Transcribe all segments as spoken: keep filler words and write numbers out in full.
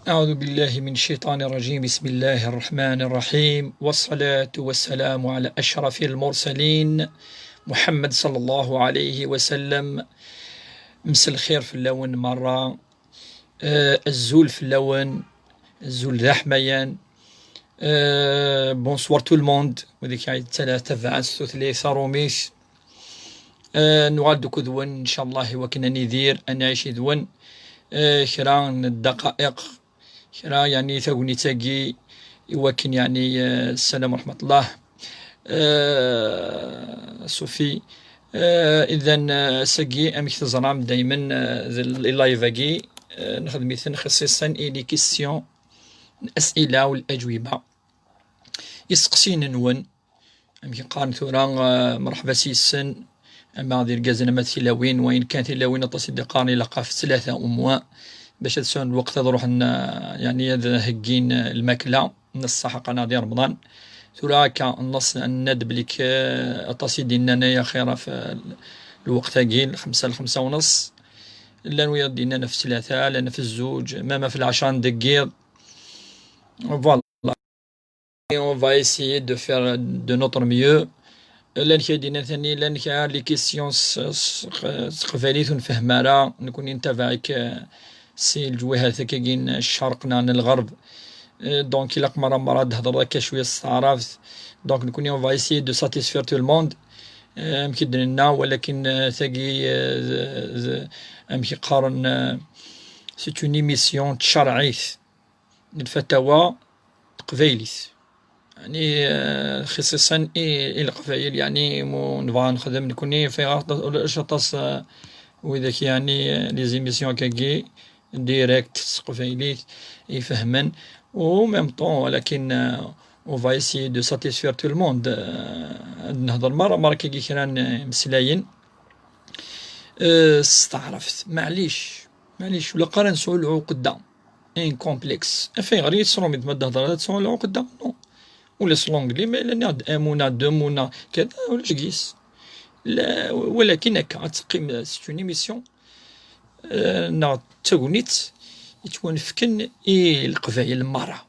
أعوذ بالله من الشيطان الرجيم. بسم الله الرحمن الرحيم. والصلاة والسلام على أشرف المرسلين محمد صلى الله عليه وسلم. مساء الخير في اللون مرة. آه، الزول في اللون. الزول ذا حميان. آه، bonsoir tout le monde. وديك هاي الثلاثة بعد ثلاثة روميس. آه، نوال دكو ذون إن شاء الله، وكنا ندير أنا عايش ذون. آه، كرا الدقائق، كرا يعني ثاقوني تاقي، يوكن يعني، آه، السلام ورحمة الله. آه، صوفي. آه، إذن، آه، ساقي أمك تزرام دايما، آه، ذي اللايف أقي، آه، نخدميثن خصيصا إلي كيستيون، الأسئلة والأجوبة. يسقسين نون. أمك قارن ثورا، آه، مرحبا سيسن. أما غادي الكازن أما تيلاوين، وين كان تيلاوين أطاس يدي قارن إلا قاف ثلاثة أموا. باش هاد السؤال الوقت هذا روح ن-، يعني هاد هكين الماكلة، نص صحة قناة ديال رمضان. ثورا هكا النص ند بليك، آه، أطاس يدينا أنايا خيرا في الوقت هاكي، الخمسة لخمسة ونص. لا نويا دينا في ثلاثة، لا في الزوج، ما، ما في العشرة ندقيض. Voilà. On va essayer de faire de notre mieux. لان كاين دينا ثاني، لان كاين les questions س-، س-، س-، تقبايليت ونفهم على نكون نتابعك، آه، سي الجويهات كاين الشرق نان الغرب. آه، donc إلا مرة مرة تهضر هكا شوية استعرفت. Donc نكون on va essayer de satisfaire tout le monde. آه، يمكن لنا، ولكن، آه، ثاقي، آه، ز-، ز-، أمك قارن، آه، c'est une émission تشرعيت. الفتاوى تقبايليت. يعني، آه، خصيصا إي، إي القبايل، يعني، مو نبغى نخدم نكوني في غلط ولا إيش أطاس، آه، وإذاك، يعني، آه، les émissions كاكي direct تقبايليت يفهمن، و même temps، ولكن، آه، on va essayer de satisfaire tout le monde. آه، نهضر مرة، مرة كاكي كران، آه، مسلاين. آه، استعرفت، معليش، معليش، ولا قرا نسعو العقدة. ان كومبلكس. افي غير يتصرو من ما تهضر، هذا تصرو العقدة. نو. ولا سلونجلي، ما إلا نعد امونا، دومونا، كذا، ولا جيس. لا، ولكن هكا، تقيم c'est une émission. آه، نا تاغونيت، يتونفكن إي القبايل مرة.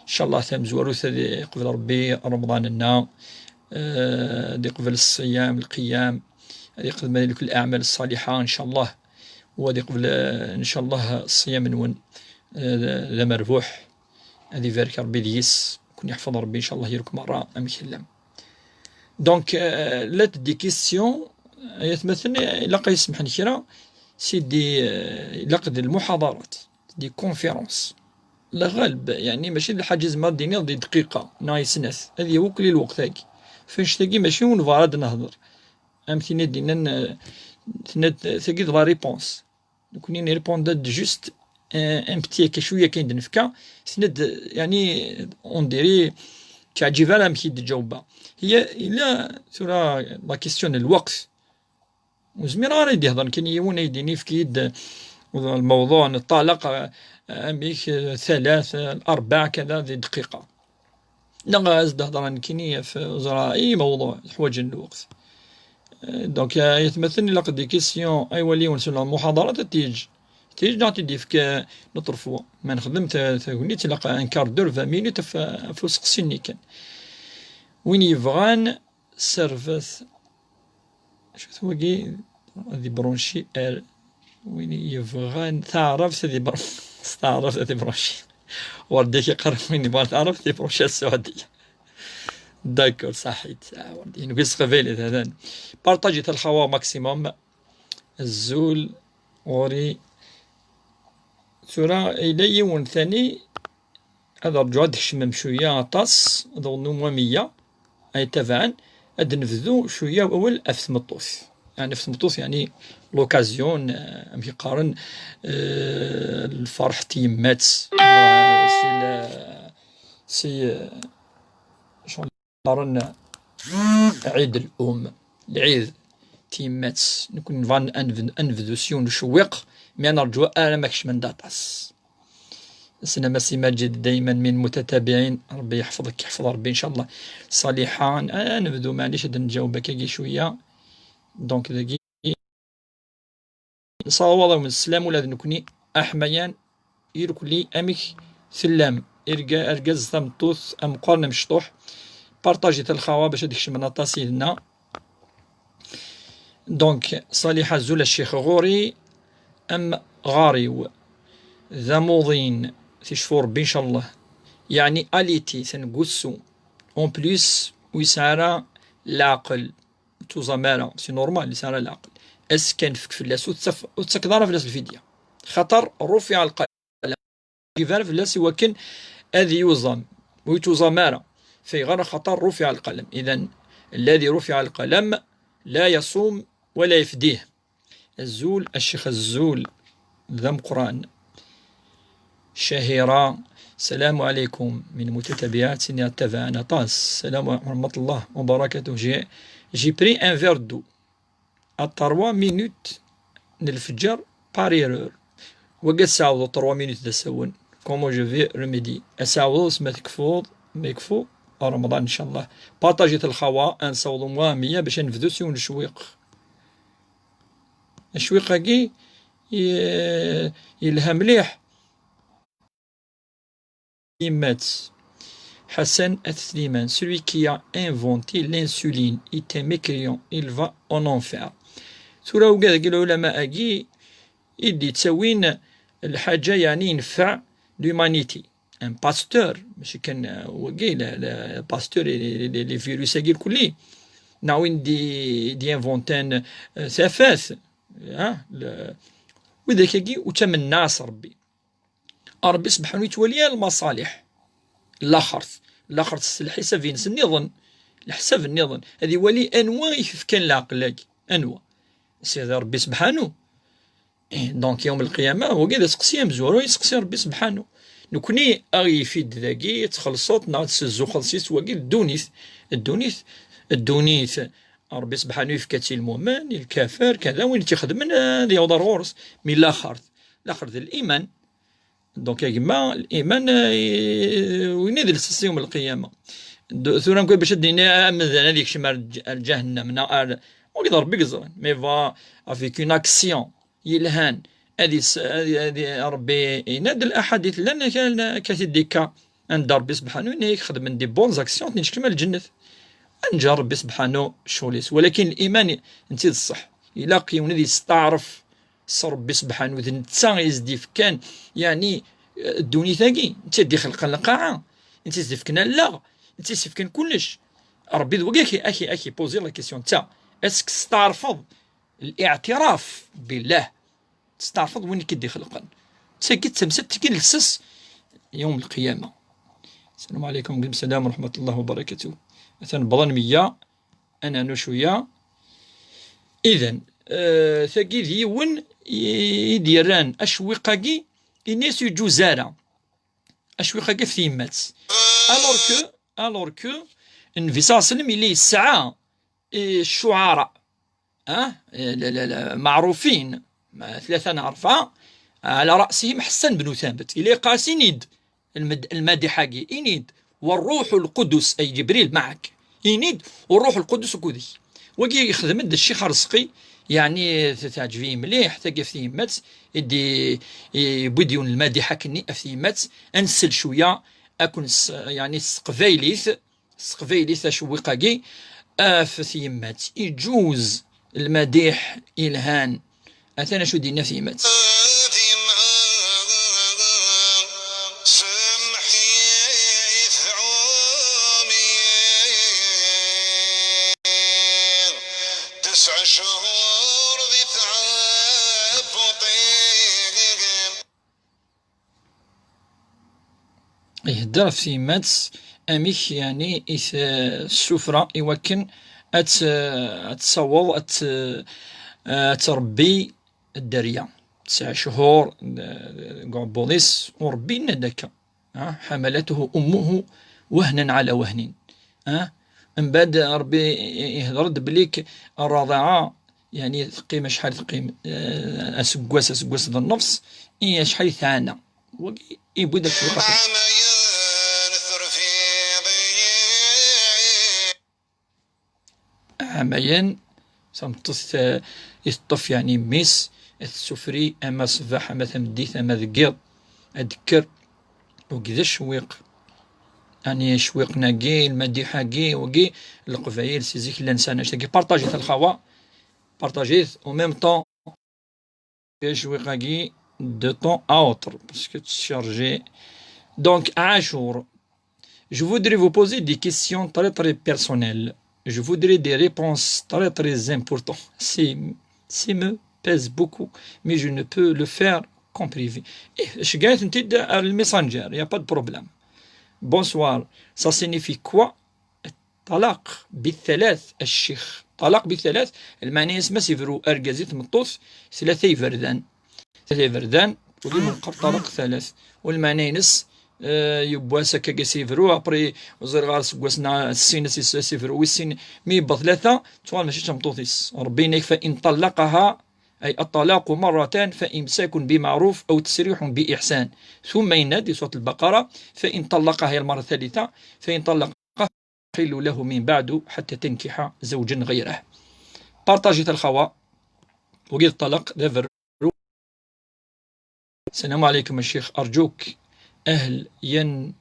إن شاء الله تمزوروت هذه قبل ربي رمضان لنا، آه، هذه قبل الصيام، القيام، هذه قبل ما لك الأعمال الصالحة إن شاء الله، وهذه قبل، آه، إن شاء الله الصيام نون، آه، ذا مربوح، هذه بارك ربي ديس، كون يحفظ ربي إن شاء الله يرك مرة أم كلام. Donc، آه، لا تدي كيستيون، يا تمثلني، إلا قيس محن كرا، سيدي، آه، إلا قد المحاضرات. دي كونفيرونس. لا غالب، يعني، ماشي د الحاجز ما ديني دي دقيقة، ناي سنات. هذه وكلي الوقت هاكي. فاش تاقي ماشي ونفارد نهضر. أم ثاني دينا ن-، ثناد تاقي د لا ريبونس. نكوني نريبوند جوست، آه، ان بتي هكا شوية كاين دنفكا. ثناد، يعني، اون ديري تعجب على مكي تجاوبها. هي إلا ثورة لا كيستيون الوقت. وزمير غير يدي يهضر، كاين يون يديني في كيد الموضوع نطلق، آه، آه، ميك، آه، ثلاث، آه، أربع كذا ذي دقيقة. لا غاز ده هضر كيني في زراعة أي موضوع يحوج الوقت. آه، دونك يا يتمثلني لقد دي كيسيون أي ولي ونسال المحاضرة تيج. تيج نعطي ديفك، آه، نطرفوا. ما نخدم تا-، تاكوني تلقى ان كار دور فان مينوت ف-، فوسق سني كان. وين يبغان سيرفيس شو ثوقي؟ هذه برونشي ال. وين يبغى تعرف هذه بر-، تعرف هذه برونشي. وردي كيقرا وين يبغى تعرف هذه برونشي السعودية. داكور، صحيت. آه، وردي نقص قبيل هذا. بارطاجي تاع الخوا ماكسيموم. الزول غوري. ثورة إلى يون ثاني. هذا رجوع ديك شمم شوية طاس، هذا نوم ومية. أي تبعا، هاد نبذو شوية أول أف تمطوث. يعني أف تمطوث يعني لوكازيون، آه، أم يقارن، آه، الفرح تيمات، آه، سي لا-، سي، آه، شغل قارن عيد الأم، العيد تيمات. نكون نبغى نبذ-، نبذو سيون شويق، مي أنا رجوع أنا ماكش من داطاس. السلام سي ماجد، دايما من المتتابعين، ربي يحفظك، يحفظ ربي إن شاء الله. صالحة، آه، نبدو، معليش، هاد نجاوبك كي شوية. دونك داكي نصور من السلام ولا نكوني أحميان. irkelli, amek tellam? Irga-, argaz, tameṭṭut, ameqqran, amecṭuḥ. Partajit a lxawa bac ad kecmen aṭas yid-nneɣ. Donc, Ṣaliḥa, azul a ccix, ɣur-i amɣar-iw d amuḍin, ticfu Rebbi, ncallah. Yeɛni aliti, atan deg wussu. En plus, ur yesɛi ara leɛqel. Ur tuẓam ara, c'est normal, yesɛa ara leɛqel. Ass kan fek fell-as, ur tettaf-, ur tettakeḍ ara fell-as lfidya. Xaṭer rufiɛ lqalam. Ur yezmir ara fell-as i wakken ad yuẓam. Ur yettuẓam ara. Fayɣer? Xaṭer rufiɛ lqalam. Idan, الذي رفع القلم لا يصوم ولا يفديه. Azul a ccix, azul d ameqqran. Cahira, السلام عليكم من متتبعاتنا, تابعنا طاس. السلام ورحمة الله وبركاته. J'ai, j'ai pris un verre d'eau à trois minutes n lfeǧǧer par erreur. Wagi ad tɛawdeḍ trois minutes d asawen. Comment je vais remédier? Ad tɛawdeḍ s ma tekfuḍ, ma yekfu Remḍan, ncallah. Partajit a lxawa, ad nessaweḍ umwa meyya bac ad nebdu s yiwen n ucewwiq. Acwiq-agi i-, yelha mliḥ. Yemma-tt. Ḥasan At Sliman, celui qui a inventé l'insuline est un mécréant, il va en enfer. Tura ugad-agi, lɛulama-agi i d-yettawin lḥaǧa, yeɛni yenfeɛ l'humanité. Un pasteur, mačči kan, euh, wagi, le, le pasteur, les, les, les virus-agi lkulli, neɣ win d-, d-yenventan, euh, tafat, ah, le, widak-agi ur ttamen ara s Rebbi. Rebbi sebḥanu yettwali yal lmaṣaliḥ. Laxert, laxert s lḥisab-ines nniḍen, leḥsab nniḍen, ad iwali anwa i t-ifkan leɛqel-agi, anwa? Sidi Rebbi sebḥanu. Eh, donc, yawm lqiyama, wagi d aseqsi amezwaru i yeseqsi Rebbi sebḥanu. Nekni, a ɣ-yif-id dagi, ad txellṣeḍ neɣ ad tessezzuxeḍ s wagi, ddunit, ddunit, ddunit. Rebbi sebḥanu yefka-tt i lmumen, i lkafer, kada, win i tt-ixedmen, ad yaweḍ ar ɣur-s. Mi laxert, laxert d liman. Donc, a gma, liman, eh, win i d lsas yawm lqiyama. D-, tura nekk bac ad d-nini amdan ad yekcem ar lǧ-, ar lǧahennam, neɣ ar, wagi d Rebbi i yeẓran. Mais va avec une action yelhan, ad is-, ad, ad, Rebbi yenna-d laḥadit llan kan, kan t-id-ikka, anda Rebbi sebḥanu yenna-yak xedmen des bonnes actions, ad ten-yekcem ar lǧennet. Ad neǧǧ Rebbi sebḥanu ccɣel-is. Walakin liman, netta d ṣṣeḥ. Ilaq yiwen ad yesteɛref s Rebbi sebḥanu, d netta i s-d-ifkan, yeɛni, eh, ddunit-agi, netta i d-ixelqen lqaɛa, netta i s-d-ifkan allaɣ, netta i s-ifkan kullec. Rebbi d wagi, aki, aki, aki, poser la question, netta, est-ce que testeɛrfeḍ الاعتراف بالله؟ Testeɛrfeḍ win i k-id-ixelqen. D tagi d tamsalt tagi n lsas yawm lqiyama. Asalaamu ɛalaykum. Ɛalaykum salam wa rahmatullahi wa barakatuh. Atan wwḍen meyya, ad nernu cwiya. Idan, eh, tagi d yiwen i, i d-yerran acewwiq-agi, ini-as ur yeǧǧuz ara. Acewwiq-agi ɣef tyemmat. Alors que, alors que Nnbi صلى الله عليه وسلم yella yesɛa, eh, ccuɛara, ah, eh, la, la, la, meɛrufin, ma, tlata neɣ rebɛa, على رأسهم حسان بن ثابت. Yella yeqqar-as, ini-d lmed-, lmadiḥ-agi, ini-d: والروح القدس، أي جبريل معك. Ini-d: والروح القدس akked-k. Wagi yexdem-d Ccix Arezqi, yeɛni t-, teɛǧeb-iyi mliḥ, tagi ɣef tyemmat, i d-, i-, yewwi-d yiwen lmadiḥ akkenni ɣef tyemmat, ad nsel cwiya, ad ken-s-, yeɛni s teqbaylit, s teqbaylit acewwiq-agi, af tyemmat. Iǧuz lmadiḥ ilhan. Atan acu d-yenna f tyemmat. Ihedder ɣef tyemmat, amek, yeɛni, i t-, tessufra i wakken ad tt-, ad tessaweḍ, ad tt-, ad tṛebbi dderya. Tesɛa cchur deg uɛebbuḍ-is, u Ṛebbi yenna-d akka. Ah, حملته أمه وهنا على وهن. Ah, mbeɛd Ṛebbi ihder-d belli k-, rraḍaɛa, yeɛni teqqim acḥal teqqim, eh, aseggas, aseggas d nnefṣ, i acḥal i tɛana. Wagi yewwi-d acewwiq. Ɛamayen, tameṭṭut, eh, i teṭṭef, yeɛni, mmi-s, ad tessufri ama ṣṣbeḥ, ama tameddit, ama deg yiḍ. ad d-kker, wagi d acwiq. Ani acwiq-nagi, lmadiḥ-agi, wagi, Leqbayel si zik llan sɛan annect-agi. Partajit a lxawa, partajit, en même temps, acwiq-agi de temps à autre, parce que tu chargé. Donc, Achour, je voudrais vous poser des questions très, très personnelles. Je voudrais des réponses très, très importantes. C'est, ça me pèse beaucoup, mais je ne peux le faire qu'en privé. Eh, je gagne une petite, euh, le messenger, il n'y a pas de problème. Bonsoir. Ça signifie quoi? Talaq bithalat, a ccix. Talaq bithalat, lmeɛna-ines ma s-ibru argaz i tmeṭṭut, tlata iberdan. Tlata iberdan, uli meqqar talaq thalat. U lmeɛna-ines, eh, yiwwas akka-agi s-ibru, après, ur ẓriɣ ara seg wass-nni, sin as-, as-ibru, wis sin, mi yewwa tlata, tuɣal mačči d tameṭṭut-is. Rebbi yenna-k, فإن طلقها، أي الطلاق مرتان، فإمساك بمعروف أو تسريح بإحسان. ثم yenna-d di surat Lbaqara, فإن طلقها, هي المرة الثالثة، فإن طلقها يحل له من بعد حتى تنكح زوجا غيره. Partajit a lxawa. Wagi d ṭṭalaq, d aberru. السلام عليكم الشيخ، أرجوك، هل ين-،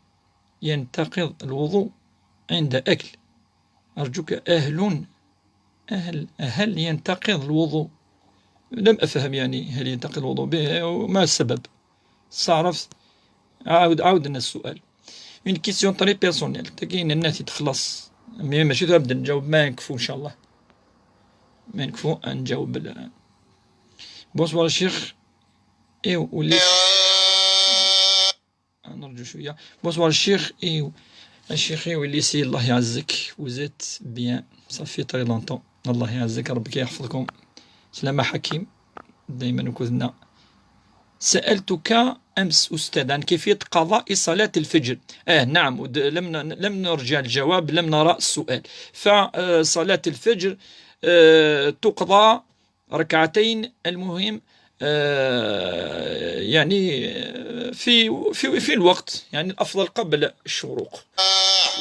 ينتقض الوضوء عند أكل؟ أرجوك، هل، هل، هل ينتقض الوضوء؟ لم أفهم، يعني، هل ينتقض الوضوء به؟ ما السبب؟ استغربت. عاود، عاود لنا السؤال. Une question très personnelle. تاكي نناتي تخلص. Mais ماشي ثابت نجاوب، ما نكفو إن شاء الله. ما نكفو نجاوب الآن. Bonsoir الشيخ. إيو، ولي نرجو شوية. Bonsoir الشيخ. إيو. الشيخ إيو، اللي سي الله يعزك. Vous êtes bien. Ça fait très longtemps. الله يعزك، ربك يحفظكم. سلامة حكيم. دايما وكذنا. سألتك أمس أستاذ عن كيفية قضاء صلاة الفجر. آه، نعم، ود-، لم ن-، لم نرجع الجواب، لم نرى السؤال. فصلاة الفجر، آه، تقضى ركعتين، المهم، آه، يعني، آه، في، في، في الوقت، يعني، الأفضل قبل الشروق.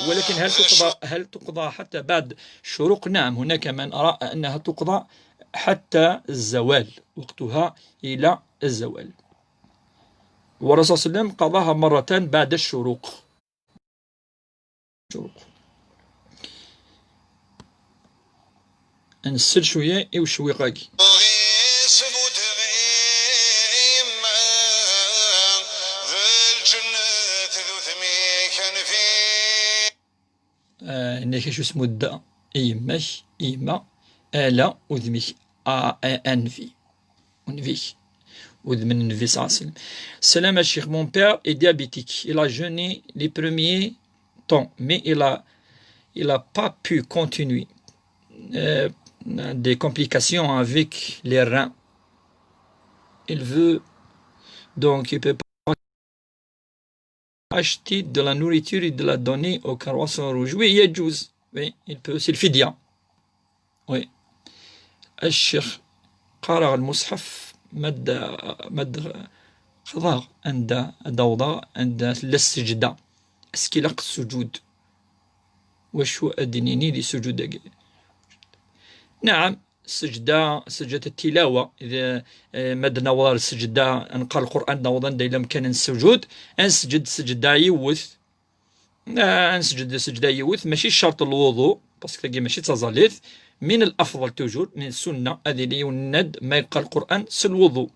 ولكن هل تقضى، هل تقضى حتى بعد الشروق؟ نعم، هناك من رأى أنها تقضى حتى الزوال، وقتها إلى الزوال. والرسول صلى الله عليه وسلم قضاها مرتان بعد الشروق. الشروق. نسل شوية إيو الشويقاكي. آه، إنك شو اسمه الدا؟ إيمك، إيما، آلا، وذمك، آ، آ، أنفي. Nnbi. Udem n Nnbi صلى الله عليه وسلم. السلام الشيخ, mon père est diabétique. Il a jeûné les premiers temps, mais il a, il a pas pu continuer. Euh, des complications avec les reins. Il veut, donc, il peut pas acheter de la nourriture et de la donner au carrousel rouge. Oui, يجوز. Oui, il peut, c'est الفدية. Oui. الشيخ قرأ المصحف مد، مد خضار عند دوضة عند السجدة. Est-ce qu'il a السجود؟ وشو أدنيني لسجود؟ نعم. السجدة، سجدة التلاوة. إذا، آه، ما دنا ورا السجدة، نقرا القرآن، نوض ندير لهم كان السجود، نسجد سجدة يوث. آه، نسجد سجدة يوث، ماشي شرط الوضوء، parce que تاكي ماشي تزاليت. من الأفضل toujours، من السنة، هذه اللي يوند ما يقرا القرآن سي الوضوء.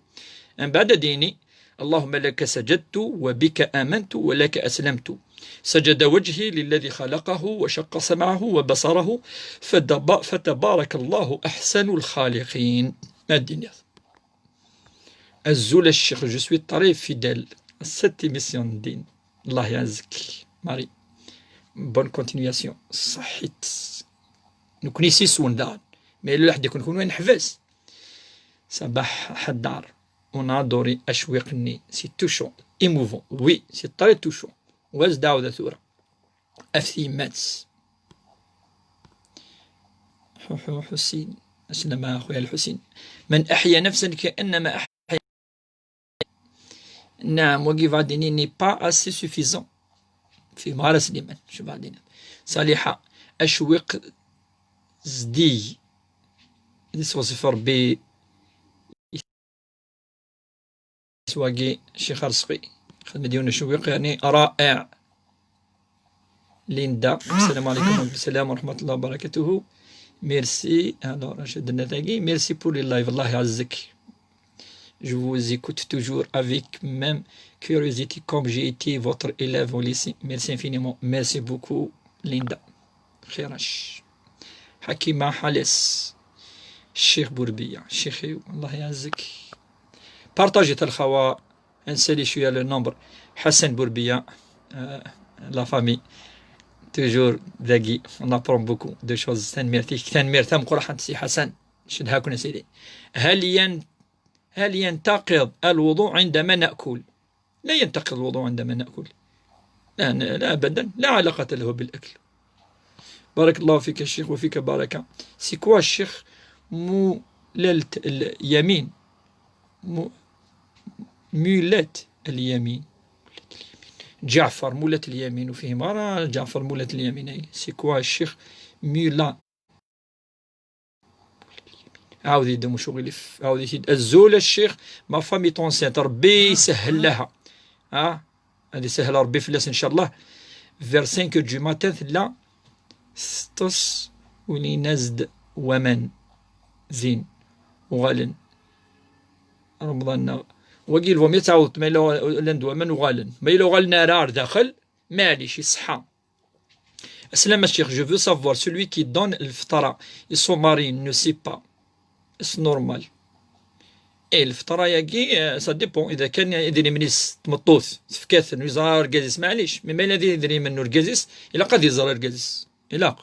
من بعد ديني، اللهم لك سجدت وبك آمنت ولك أسلمت. سجد وجهي للذي خلقه وشق سمعه وبصره فتب-، فتبارك الله أحسن الخالقين. الدنيا. الزول الشيخ، je suis très fidèle à cette émission دين. الله يعزك ماري. Bonne continuation. صحيت. نكوني سيسون دار. Mais الواحد يكون، يكون وين حبس. صباح حدار. ونادوري أشويقني. C'est touchant. Émouvant. Oui, c'est très touchant. واز داود ثورة. أف ثيمات. حوحو حسين. أسلم أخويا الحسين. من أحيا نفسا كأنما أحيا. نعم، وقف عدني n'est pas assez suffisant. في مهارة سليمان. شوف عدني. صالحة. أشويق زدي. يسوى صفر ب سواقي شيخ رزقي. خدمة ديون الشويق يعني رائع. ليندا، السلام عليكم. وعليكم السلام ورحمة الله وبركاته. Merci. Alors, je donne tagi. Merci pour les lives. الله يعزك. Je vous écoute toujours avec même curiosité comme j'ai été votre élève au lycée. Merci infiniment. Merci beaucoup, Linda. خيرش. حكيمة حلس. الشيخ بوربية. شيخي، الله يعزك. Partagez الخوا. نسالي شوية le nombre. حسن بوربية. آه، la famille. Toujours dagi. On apprend beaucoup de choses. تنميرتي. تنميرتها مقرحة سي حسن. شدها كنا سيدي. هل ين-، هل ينتقض الوضوء عندما نأكل؟ لا ينتقض الوضوء عندما نأكل. لا، لا، أبدا، لا علاقة له بالأكل. بارك الله فيك الشيخ وفيك بركة. C'est quoi الشيخ مولالة اليمين؟ مو-، مولات اليمين. جعفر مولات اليمين، وفيه مرة جعفر مولات اليمين. أي، c'est quoi الشيخ مولا؟ عاودي دم شغل يلف، عاودي تيد. أزول الشيخ، ma femme est enceinte، ربي يسهل لها. ها؟ هذه سهل ربي فلاس إن شاء الله. Vers cinq heures du matin تلا ستوس ولينازد ومن زين وغالن رمضان. وقيل فومي تعاود، ما إلا لند ومن وغالن، ما إلا وغالن راه داخل، معليش، يصحى. السلام الشيخ، je veux savoir celui qui donne الفطرة et son mari ne sait pas. C'est normal. إيه، الفطرة ياكي، آه، ça dépend. إذا كان إذا من تمطوث تفكات نزار رقازيس، معليش. Mais ما إلا إذا من رقازيس، إلا قد يزار رقازيس. إلا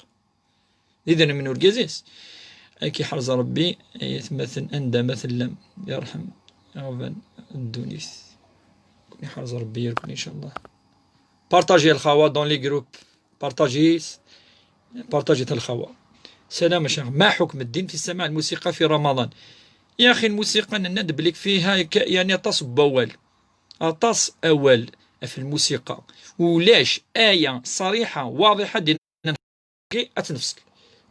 إذا من رقازيس. أكي حرز ربي، أي ثمثن أندى مثل لم يرحم. أغفن الدونيس. كوني حرز ربي يركن إن شاء الله. Partagez الخوا dans les groupes. Partagez. Partagez الخوا. سلام الشيخ، ما حكم الدين في سماع الموسيقى في رمضان؟ يا أخي، الموسيقى نند بليك فيها ك-، يعني أطاس بوال. أطاس أوال في الموسيقى. ولاش آية صريحة واضحة دي كي أتنفصل.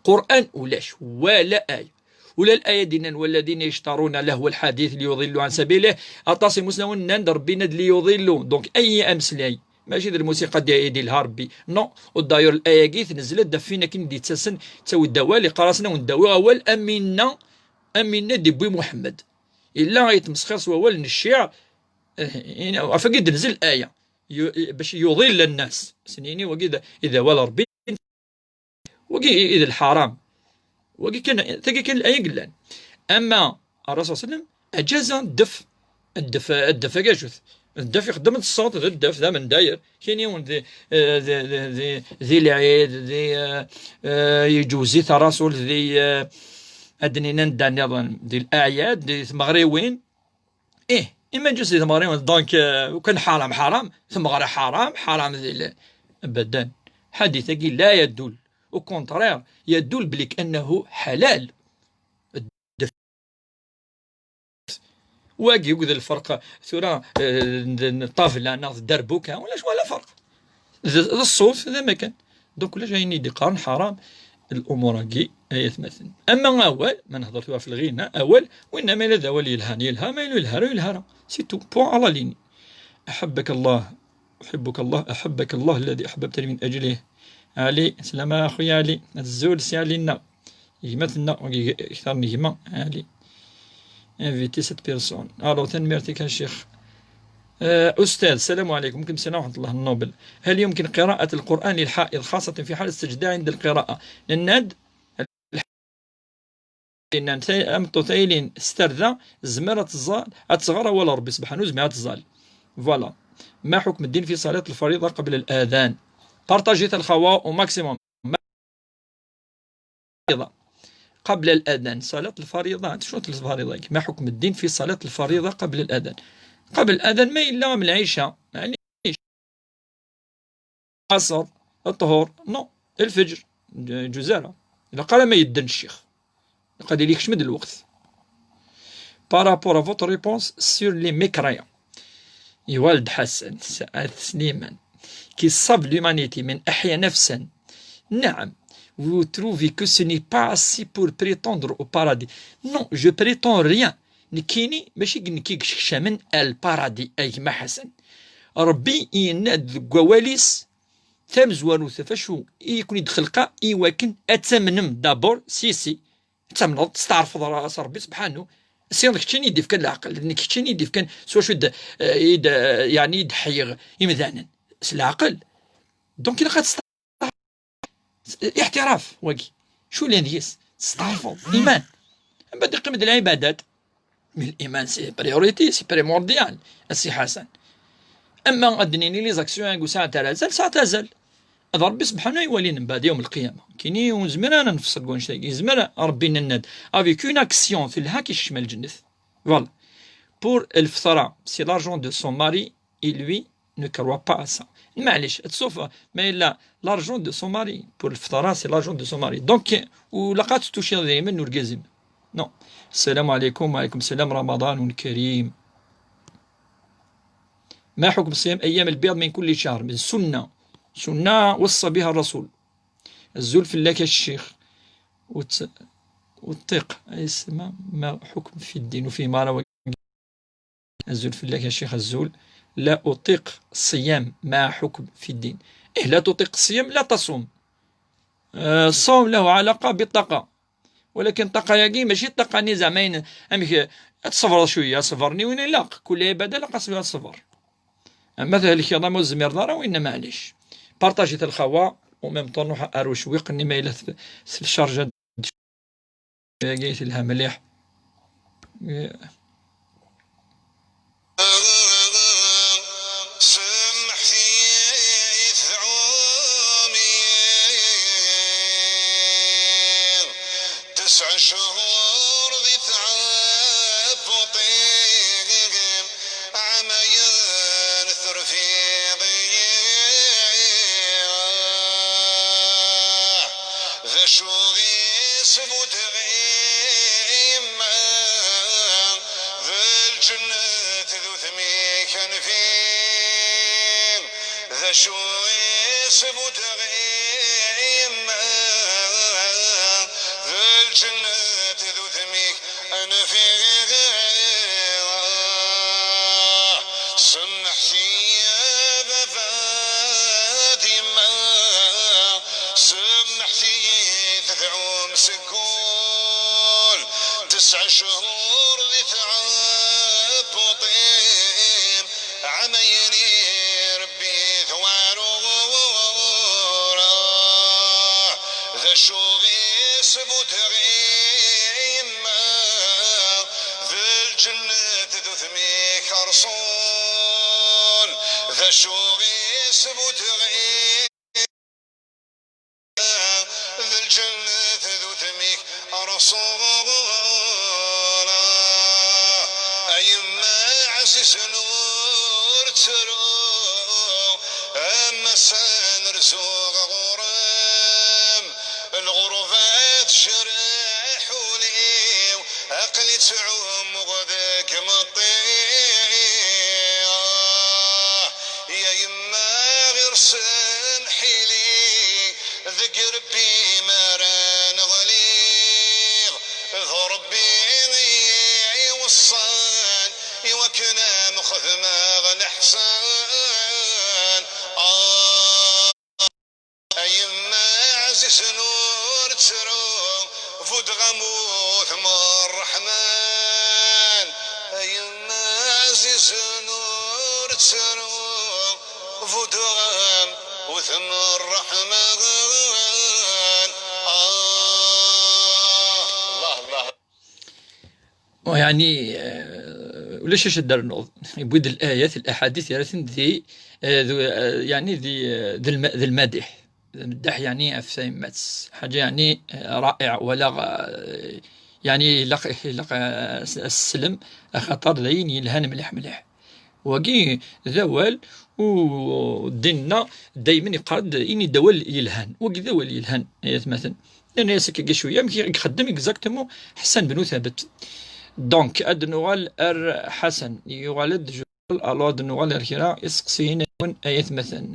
قرآن ولاش ولا آية. ولا الآية دينا: "والذين يشترون لهو الحديث ليضلوا عن سبيله". أطاس مسلمون نند ربنا ليضلوا. Donc أي أمسلاي. ماشي ذي الموسيقى دي، دي لها ربي. Non. وداير الآية كي تنزلت دفينا كي ندي تسسن، تسوي الدوالي، قراسنا ونداوي أول أمنا، أمنا دي بوي محمد. إلا يتمسخر سوا أول الشيعة، آه، يعني، عفا كي تنزل الآية. ي-، باش يضل الناس. سنيني وقيد إذا ولا ربي، وقي إذا الحرام. وقي كان، تقي كان الآية قلان. أما الرسول صلى الله عليه وسلم أجاز الدف. الدف، الدف أجاجوث. الدف يخدم الصوت، ذا الدف، ذا من داير. كاين يوم ذي، آه، ذي، ذي، ذي، ذي العيد، ذي، آه، آه، يجوزي الرسول، ذي، آه، أدنينا ندانيضن، ذي الأعياد، ذي ثمغريوين. إيه، إما جوز ذي ثمغريوين، donc، آه، وكان حرام، حرام، ثمغرة حرام، حرام ذي ال-، أبدا. حديثك لا يدل، au contraire، يدل بلك أنه حلال. واقي يقول الفرق ثورة، آه، الطابلة، ناخذ الدربوكة، ولا شو ولا فرق. ذ-، ذ الصوت، ذا ما كان. Donc، ولا جايين يدي قارن حرام الأمور هاكي، أي أثمثن. أما أول، ما نهضر ثورة في الغنى، أول، وإنما إلا ذا ولي يلهان، يلهى، ما يلو يلهى، يلهى. C'est tout. Point à la ligne. أحبك الله، أحبك الله، أحبك الله الذي أحببتني من أجله. علي، سلامة أخويا علي، الزول سي علينا. Gma-tneɣ, wagi akteṛ n gma, Ali. Inviter cette personne. Alors, tanemmirt-ik a ccix. Euh, أستاذ، السلام عليكم. وعليكم السلام ورحمة الله. النوبل. هل يمكن قراءة القرآن للحائض، خاصة في حال السجدة عند القراءة؟ Nenna-d, tameṭṭut aylin s tarda, tezmer ad tẓal, ad tɣer awal Ṛebbi subḥanu, tezmer ad tẓal. Voilà. ما حكم الدين في صلاة الفريضة قبل الأذان؟ Partagez-t-elle الخوا au maximum. الفريضة قبل الأذان، صلاة الفريضة، شنو الفريضة؟ ما حكم الدين في صلاة الفريضة قبل الأذان؟ قبل الأذان ما إلا من العشاء، معليش. عصر، الطهور، non، الفجر، ج-، جزالة. إلا قال ما يدن الشيخ، قد يليك شمد الوقت. Par rapport à votre réponse sur les mécréants. يوالد حسن سعد سليمان qui sauve l'humanité من أحيا نفسا. نعم. Vous trouvez que ce n'est pas assez pour prétendre au paradis? Non, je prétends rien. نكيني ماشي نكي كشكشامن البارادي أي ما حسن. Ṛebbi yenna-d deg wawal-is tamezwarut, ɣef acu i ken-id-xelqeɣ, i wakken ad tamnem d'abord s yis-i. Ad tamneḍ, testeɛrfeḍ ɣer-s Ṛebbi subḥanu. Siɣ d keččini i d-ifkan leɛqel, d nekk keččini i d-ifkan s wacu d, eh, i d, eh, yeɛni i d-ḥyiɣ imdanen. S leɛqel. Donc, ilaq ad testeɛrfeḍ. Iɛtiraf, wagi. Cu yellan deg-s? Testeɛrfeḍ. Iman. Mbaɛd iqqim d lɛibadat. Mais l'iman, c'est priorité, c'est primordial. A Si Ḥasan. Ama ad d-nini les actions, agi sɛant ara azal, sɛant azal. Ad Ṛebbi subḥanu iwalin mbaɛd yawm lqiyama. Kini ur nezmir ara nefṣel deg wannect-agi. Yezmer Ṛebbi, nenna-d, avec une action telha, kikcem lǧennet. Voilà. Pour lfeṭṭa, c'est l'argent de son mari, et lui ne croit pas à ça. Maɛlic, ad tṣufa, ma yella l'argent de son mari, pour lfeṭṭa, c'est l'argent de son mari. Donc, ur ilaq ad tuciḍ idrimen n urgaz-im. Non. السلام عليكم. وعليكم السلام، رمضان كريم. ما حكم صيام أيام البيض من كل شهر؟ من سنة، سنة وصى بها الرسول. الزول فلاك الشيخ وت-، والطيق، أي سما، ما حكم في الدين وفي إمارة و-، الزول فلاك الشيخ الزول. لا أطيق الصيام، ما حكم في الدين؟ إيه، لا تطيق الصيام، لا تصوم. آه، الصوم له علاقة بالطاقة، ولكن الطاقة ياكي ماشي الطاقة ني زعما ين-، أمك، تصبر شوية، صبرني وين لا، كل عبادة لا قصدها الصبر. أما ذلك يلا ما زمير دارا وإنما معليش. بارطاجي الخوا، وميم طون نروح أروش ويقني ما إلا ث-، ث-، الشارجة. ياكي تلها مليح. سمحتي تعومي تسع شهور ذي تعب وطيب، عميان ترفيضي. ذا شو غيس بوتغيم ذا الجنة ذو ثميك أنفين. ذا شو غيس بوتغيم ذا الجنة ذو ثميك أنفين. سمحتي يا بابا ديما، سمحتي تدعو مسكول. تسع شهور ذي تعب وطيب، عميني ربي ثوارو. ذا شو غيس بوتغيم ذا الجنة ذو ثميك رسول. ذا شو غيس بوتغيم ذا الجنة ذو ثميك رسول. أيما عزيز نور ترو، أما سان رزوق غرام. الغربة تجرح ولي، عقلي تعوم غدك مطيح. يا يما غير سمحي لي، ذك ربي ما راه نغليغ. ذو ربي يوصان، يوكنا مخذمة غنحسن. آه. أيما عزيز نور تسرو، فود غموث من الرحمن. أيما عزيز نور تسرو، فود غموث من الرحمن. آه. الله، الله. ويعني، آه، ولاش اش دار نوض. يبويد الآيات، الأحاديث، يا ريت ندي، آه، ذو-، آه، يعني ذي، آه، ذي الم-، ذي المديح. المداح يعني في سيمات. حاجة يعني، آه، رائعة، ولا غ-، يعني لق-، لق-، آه، السلم، خاطر ذين يلهان مليح مليح. Wagi d awal, u ddin-nneɣ daymen yeqqar-d, ini-d awal yelhan. Wagi d awal yelhan, ay atmaten. Yerna-yas akka cwiya, amek i ixeddem exactement Ḥessan ben Thabet. Donc, ad nuɣal ar Ḥasan. Yuɣal-d Jubal, alors ad nuɣal ar kra iseqsiyen-nwen, ay atmaten.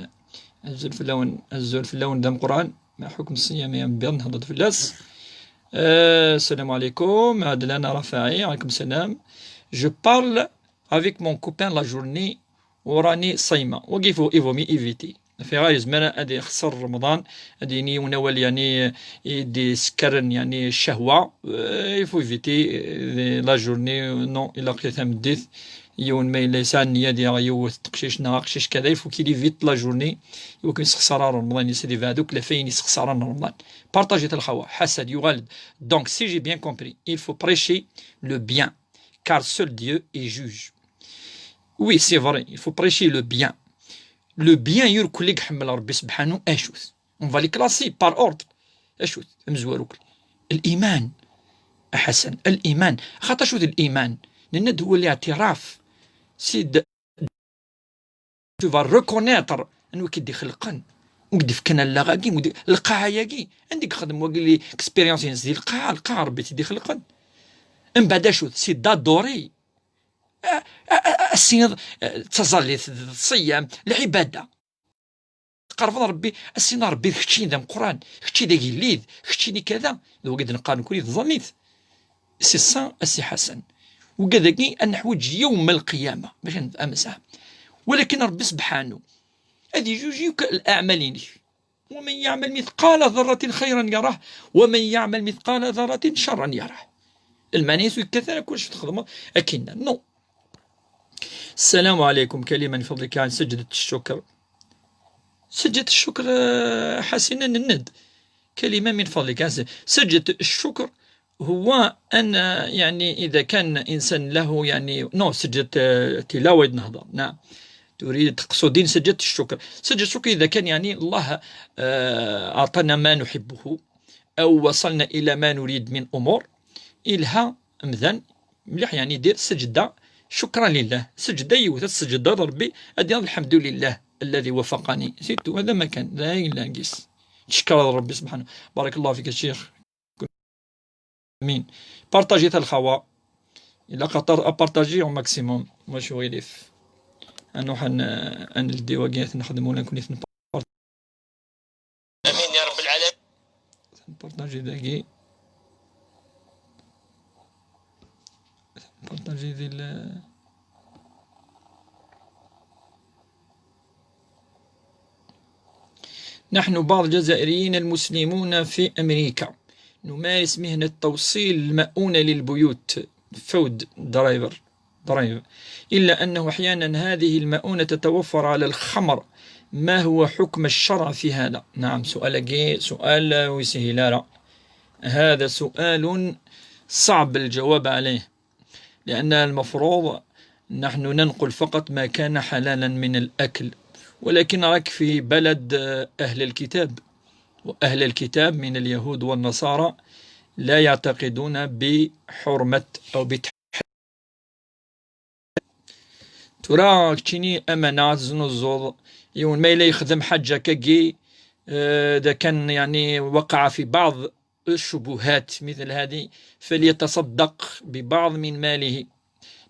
Azul fell-awen, azul fell-awen d ameqqran. ما حكم الصيام يا مبيض نهضر فلاس؟ آه، السلام عليكم، عدلان رفاعي، عليكم السلام. Je parle avec mon copain la journée وراني صايمة. وكيف يفو مي إيفيتي؟ في غير زمان هذا يخسر رمضان، هذا يني ونوال يعني يدي سكرن يعني الشهوة. آه، يفو إيفيتي، آه، لا جورني، نو، إلا قيت مديت. يون ما إلا يسعى النية ديال يوث تقشيش نا قشيش كذا، يفو كي ليفيت لا جورني. يمكن يسخسر رمضان يسدي بعدوك لفين يسخسر رمضان. بارطاجيت الخوا حسد يغالد. Donc, si j'ai bien compris, il faut prêcher le bien, car seul Dieu est juge. Oui, c'est vrai, il faut prêcher le bien. Le bien يركل لك حمل ربي سبحانه أشوث. On va les classer par ordre. أشوث أمزوار وكل. الإيمان. أحسن الإيمان. خاطر شوث الإيمان؟ لأن هو الاعتراف. سيد، tu vas reconnaître أنو كي دي خلقن، وكي دي فكنا اللاغاكي، ودي القاعة ياكي. عندك خدم وقال لي اكسبيريونس ينزل القاعة، القاعة ربي تدي خلقن. من بعد شو؟ سي دادوري. السينض، التزاليت، الصيام، العبادة. تقرب ربي، السينض ربي، كتشي ذا مقران، كتشي ذا قليد، كتشي ذا كذا. ذو قد نقارن كل ظنيت. سي سا، السي حسن. وكذاكي نحوج يوم القيامة باش نتأمسها. ولكن ربي سبحانه هذه جوج يك-، الأعمال ينك. ومن يعمل مثقال ذرة خيرا يره، ومن يعمل مثقال ذرة شرا يره. المعنى يسوي كثر كلش تخدم أكينا. نو. السلام عليكم. كلمة من فضلك عن سجدة الشكر. سجدة الشكر، آه، حسنا الند. كلمة من فضلك عن س-، سجدة الشكر هو أن، آه، يعني إذا كان إنسان له يعني نو سجدة، آه، تلاوة نهضر. نعم. تريد تقصدين سجدة الشكر. سجدة الشكر إذا كان يعني الله، آه، أعطانا ما نحبه، أو وصلنا إلى ما نريد من أمور، إلها أمذان مليح، يعني دير سجدة شكرا لله، سجدة يوث السجدة ربي، أدي الحمد لله الذي وفقني، سيتو هذا ما كان، لا إلا نقيس. تشكر ربي سبحانه. بارك الله فيك الشيخ. أمين. بارطاجي تاع الخوا. إلا قطر أبارطاجي أو ماكسيموم. واش هو يليف؟ أنو حن، أن الديواقيات نخدمو لنا كوني. آمين يا رب العالمين. نبارطاجي داكي. نبارطاجي دي ال-، نحن بعض الجزائريين المسلمون في أمريكا نمارس مهنة توصيل المؤونة للبيوت، فود درايفر. ضريبة. إلا أنه أحيانا هذه المؤونة تتوفر على الخمر. ما هو حكم الشرع في هذا؟ نعم، سؤال جي-، سؤال ويسهل له. هذا سؤال صعب الجواب عليه، لأن المفروض نحن ننقل فقط ما كان حلالا من الأكل، ولكن راك في بلد، آه، أهل الكتاب، وأهل الكتاب من اليهود والنصارى لا يعتقدون بحرمة أو بتحريم. ترى كتشيني أمانة تزنوزوض، يون ما إلا يخدم حاجة كاكي، آه، إذا كان يعني وقع في بعض الشبهات مثل هذه، فليتصدق ببعض من ماله،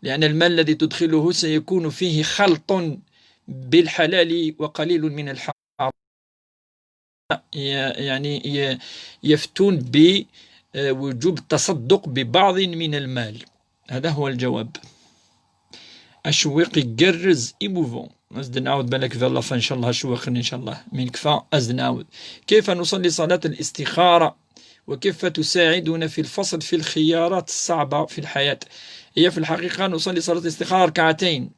لأن المال الذي تدخله سيكون فيه خلط بالحلال وقليل من الحرام. ي-، يعني ي-، يفتون بوجوب التصدق ببعض من المال. هذا هو الجواب. الشويق يقرز إيموفون. أزد نعاود بالك في الله، فإن شاء الله الشويق إن شاء الله من كفى. أزد نعاود. كيف نصلي صلاة الاستخارة؟ وكيف تساعدنا في الفصل في الخيارات الصعبة في الحياة؟ هي في الحقيقة نصلي صلاة الاستخارة ركعتين،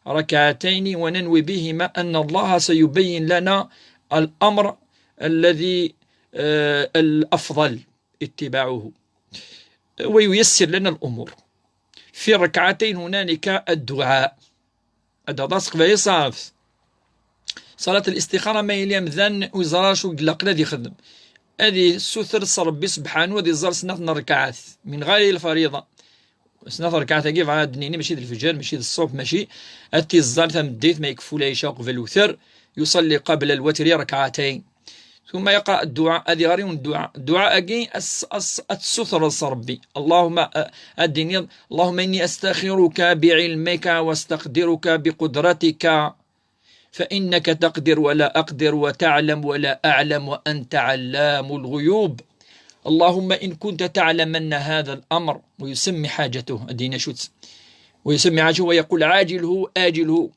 ركعتين وننوي بهما أن الله سيبين لنا الأمر الذي، آه، الأفضل اتباعه وييسر لنا الأمور. في الركعتين هنالك الدعاء. هذا راسك باه يصاف. صلاة الاستخارة ما يلي مذن وزراش وقلق لا دي خدم. هذه السوثر ربي سبحانه، هذه الزر سنة الركعات من غير الفريضة. سنة ركعات كيف عاد نيني، ماشي د الفجر، ماشي د الصبح، ماشي. أتي الزار تمديت ما يكفو لا يشاق في الوتر، يصلي قبل الوتر ركعتين. ثم يقرأ الدعاء، هذه غير الدعاء. الدعاء أكي أس-، أس-، أتسوثر ربي. اللهم، أ-، أديني، اللهم إني أستخيرك بعلمك واستقدرك بقدرتك. فإنك تقدر ولا أقدر وتعلم ولا أعلم وأنت علام الغيوب. اللهم إن كنت تعلم أن هذا الأمر، ويسمي حاجته، أدينا شوت، ويسمي حاجته ويقول: عاجله آجله،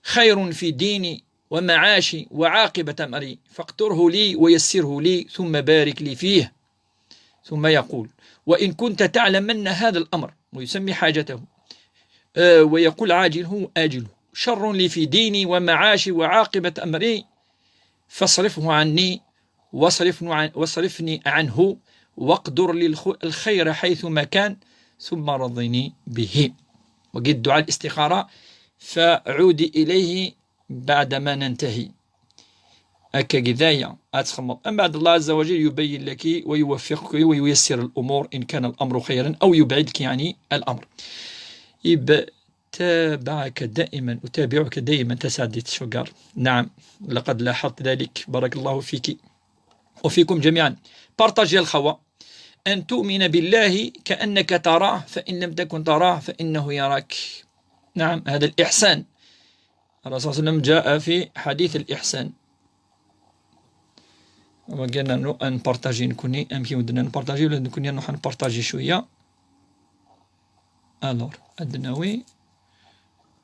خير في ديني ومعاشي وعاقبة أمري، فاقدره لي ويسره لي، ثم بارك لي فيه. ثم يقول: وإن كنت تعلمن هذا الأمر، ويسمي حاجته، آه، ويقول: عاجله آجله، شر لي في ديني ومعاشي وعاقبة أمري، فاصرفه عني، واصرفني عن-، واصرفني عنه، واقدر لي الخ-، الخير حيثما كان، ثم رضني به. وقيت دعاء الاستخارة: فعودي إليه بعدما ننتهي. هكا كذايا أتخمط. أما بعد، الله عز وجل يبين لك ويوفقك وييسر الأمور إن كان الأمر خيرا، أو يبعدك يعني الأمر. يب-، تابعك دائما، أتابعك دائما، تسعدي شوغار. نعم، لقد لاحظت ذلك. بارك الله فيك وفيكم جميعا. بارطاجي الخوة. أن تؤمن بالله كأنك تراه، فإن لم تكن تراه فإنه يراك. نعم، هذا الإحسان. الرسول صلى الله عليه وسلم جاء في حديث الإحسان. وقالنا نو-، أن بارطاجي نكوني، أم كي ودنا نبارطاجي، ولا نكوني نروح نبارطاجي شوية. ألور، أدناوي.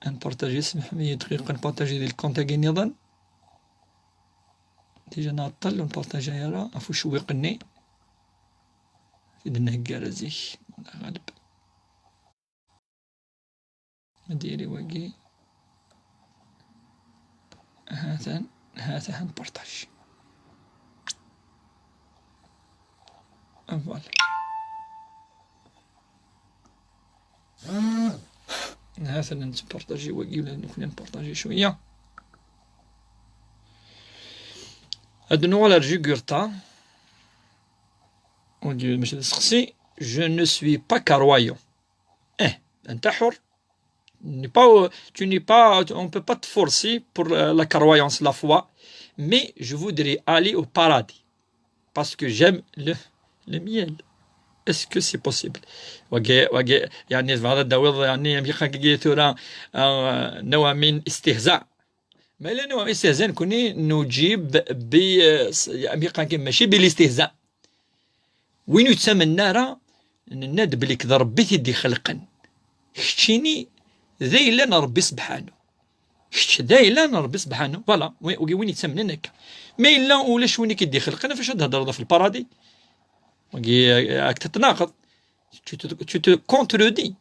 أن بارطاجي، سمح لي دقيقة، نبارطاجي ذي الكونت أكي نظن. ديجا نعطل ونبارطاجي يا راه، أفو شويقني. إذا نهجر زيك، الله غالب. نديري واقي. هذا، هذا هنبارطاج. فوالا. هذا نتبارطاجي واقي ولا نكون نبارطاجي شوية. هاد نوع الرجي كورتا. ودي ماشي تسقسي. Je ne suis pas croyant. إيه، أنت حر. N'est pas, tu n'es pas, on peut pas te forcer pour, euh, la croyance, la foi. Mais je voudrais aller au paradis. Parce que j'aime le, le miel. Est-ce que c'est possible? واقي، واقي، يعني، بعض الدواوين، يعني، يمكن كي ترى، آه، نوع من استهزاء. ما إلا نوع من استهزاء، نكوني نجيب ب، آه، س-، يعني، يمكن ماشي بالاستهزاء. وين يتسمى النار، نناد بليك ذا ربي تيدي خلقن. كتشيني ذا إلا ربي سبحانه. كتش ذا إلا ربي سبحانه. فوالا، وي-، وي-، وين يتسمى هكا. ما إلا ولاش وين كيدي خلقن، فاش تهضر في البارادي؟ وكي راك تتناقض. Tu te, tu te contredis.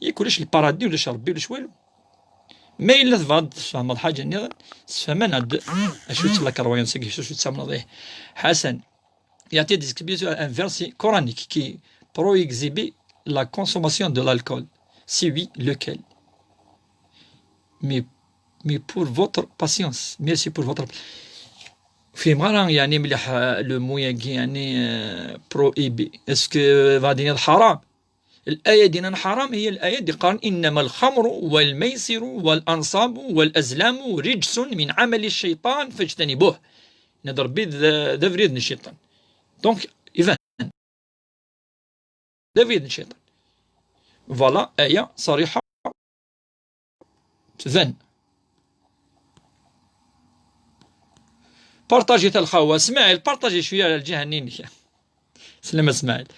ياك ولاش البارادي، ولاش ربي، ولاش والو. ما إلا تبغى تفهم الحاجة نيضا، تفهم أنا د-، أشو تسمى لا كرويونس، أشو تسمى هذه. حسن، يعطي des explications un verset coranique qui prohibe la consommation de l'alcool. Si oui, lequel? Mais, mais pour votre patience. Merci pour votre. فهمغ راه يعني مليح، آه، le mot ياكي يعني، آه، prohibé. Est-ce que غادي نيض حرام؟ الآية دينا حرام هي الآية دي قال: إنما الخمر والميسر والأنصاب والأزلام رجس من عمل الشيطان فاجتنبوه. نضرب بيد ذا، ذا فريد الشيطان. Donc، إذا ذا فريد الشيطان. Voilà، آية صريحة. تبان. بارطاجي تاع الخاوة. اسماعيل، بارطاجي شوية على الجهة نينك. سلام اسماعيل.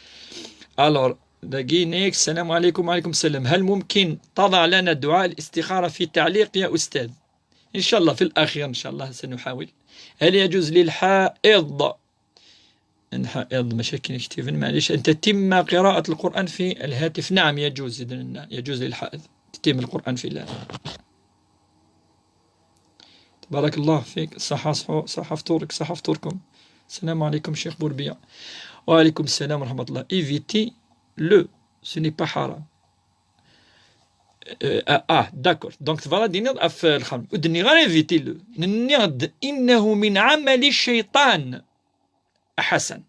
ألور، داكي نيك، السلام عليكم. وعليكم السلام. هل ممكن تضع لنا دعاء الاستخارة في تعليق يا أستاذ؟ إن شاء الله في الأخير، إن شاء الله سنحاول. هل يجوز للحائض، الحائض مشاكل كتير، معليش، أن تتم قراءة القرآن في الهاتف؟ نعم، يجوز، إذن يجوز للحائض تتم القرآن في الهاتف. تبارك الله فيك. صحة، صحة، صحة فطورك، صحة فطوركم. السلام عليكم شيخ بوربية. وعليكم السلام ورحمة الله. Évitez-le, ce n'est pas حرام. آه، آه، آه، d'accord. Donc تبارك ديني في الخمر. ودني غير évitez-le. نني غد إنه من عمل الشيطان. أحسن.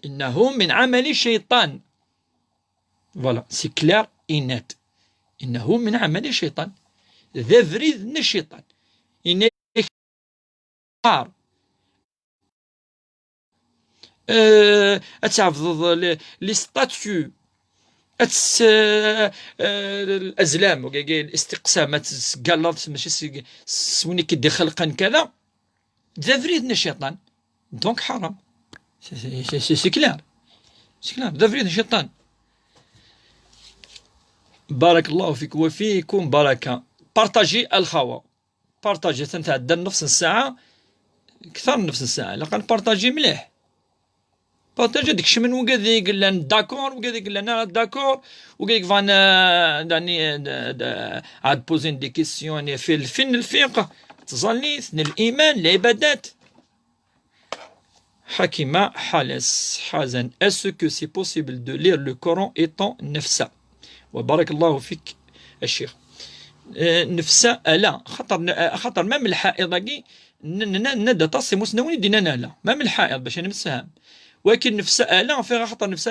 إنه من عمل الشيطان. Voilà, c'est clair et net. إنه من عمل الشيطان. ذا فريد من الشيطان. إنه قار. آه، أتعبض لي، لي ستاتيو. أتس-، آه، آه، الأزلام، وكا-، كا-، الاستقسام، أتسقالط، ماشي سي-، سوني كي دي خلقا كذا. ذا فريد من الشيطان. Donc حرام. C'est, c'est, c'est, c'est, c'est clair. C'est clair. ذا فريد من الشيطان. بارك الله فيك وفيكم بركة. بارطاجي الخاوة. Partager-ten, tɛedda nnefs n ssaɛa, kter n nnefs n ssaɛa. Ilaq ad npartaji mliḥ. Partager ad kecmen wigad i yellan d'accord, wigad i yellan ara d'accord, wigad i yebɣan, euh, dani, euh, de, de, ad poser des questions, يعني في ال-، في الفقه, tẓallit, n liman, lɛibadat. Hakima Hales Hazan, est-ce que c'est possible de lire le Coran étant nefsa? وبارك الله فيك الشيخ. Euh, nefsa ala, xaṭer, xaṭer même lḥa'iḍ-agi, n-, n-, n-, nnan-d aṭas imusnawen i d-innan ala, même lḥa'iḍ, bac ad nemsefham. Walakin nefsa ala, fiɣ axaṭer nefsa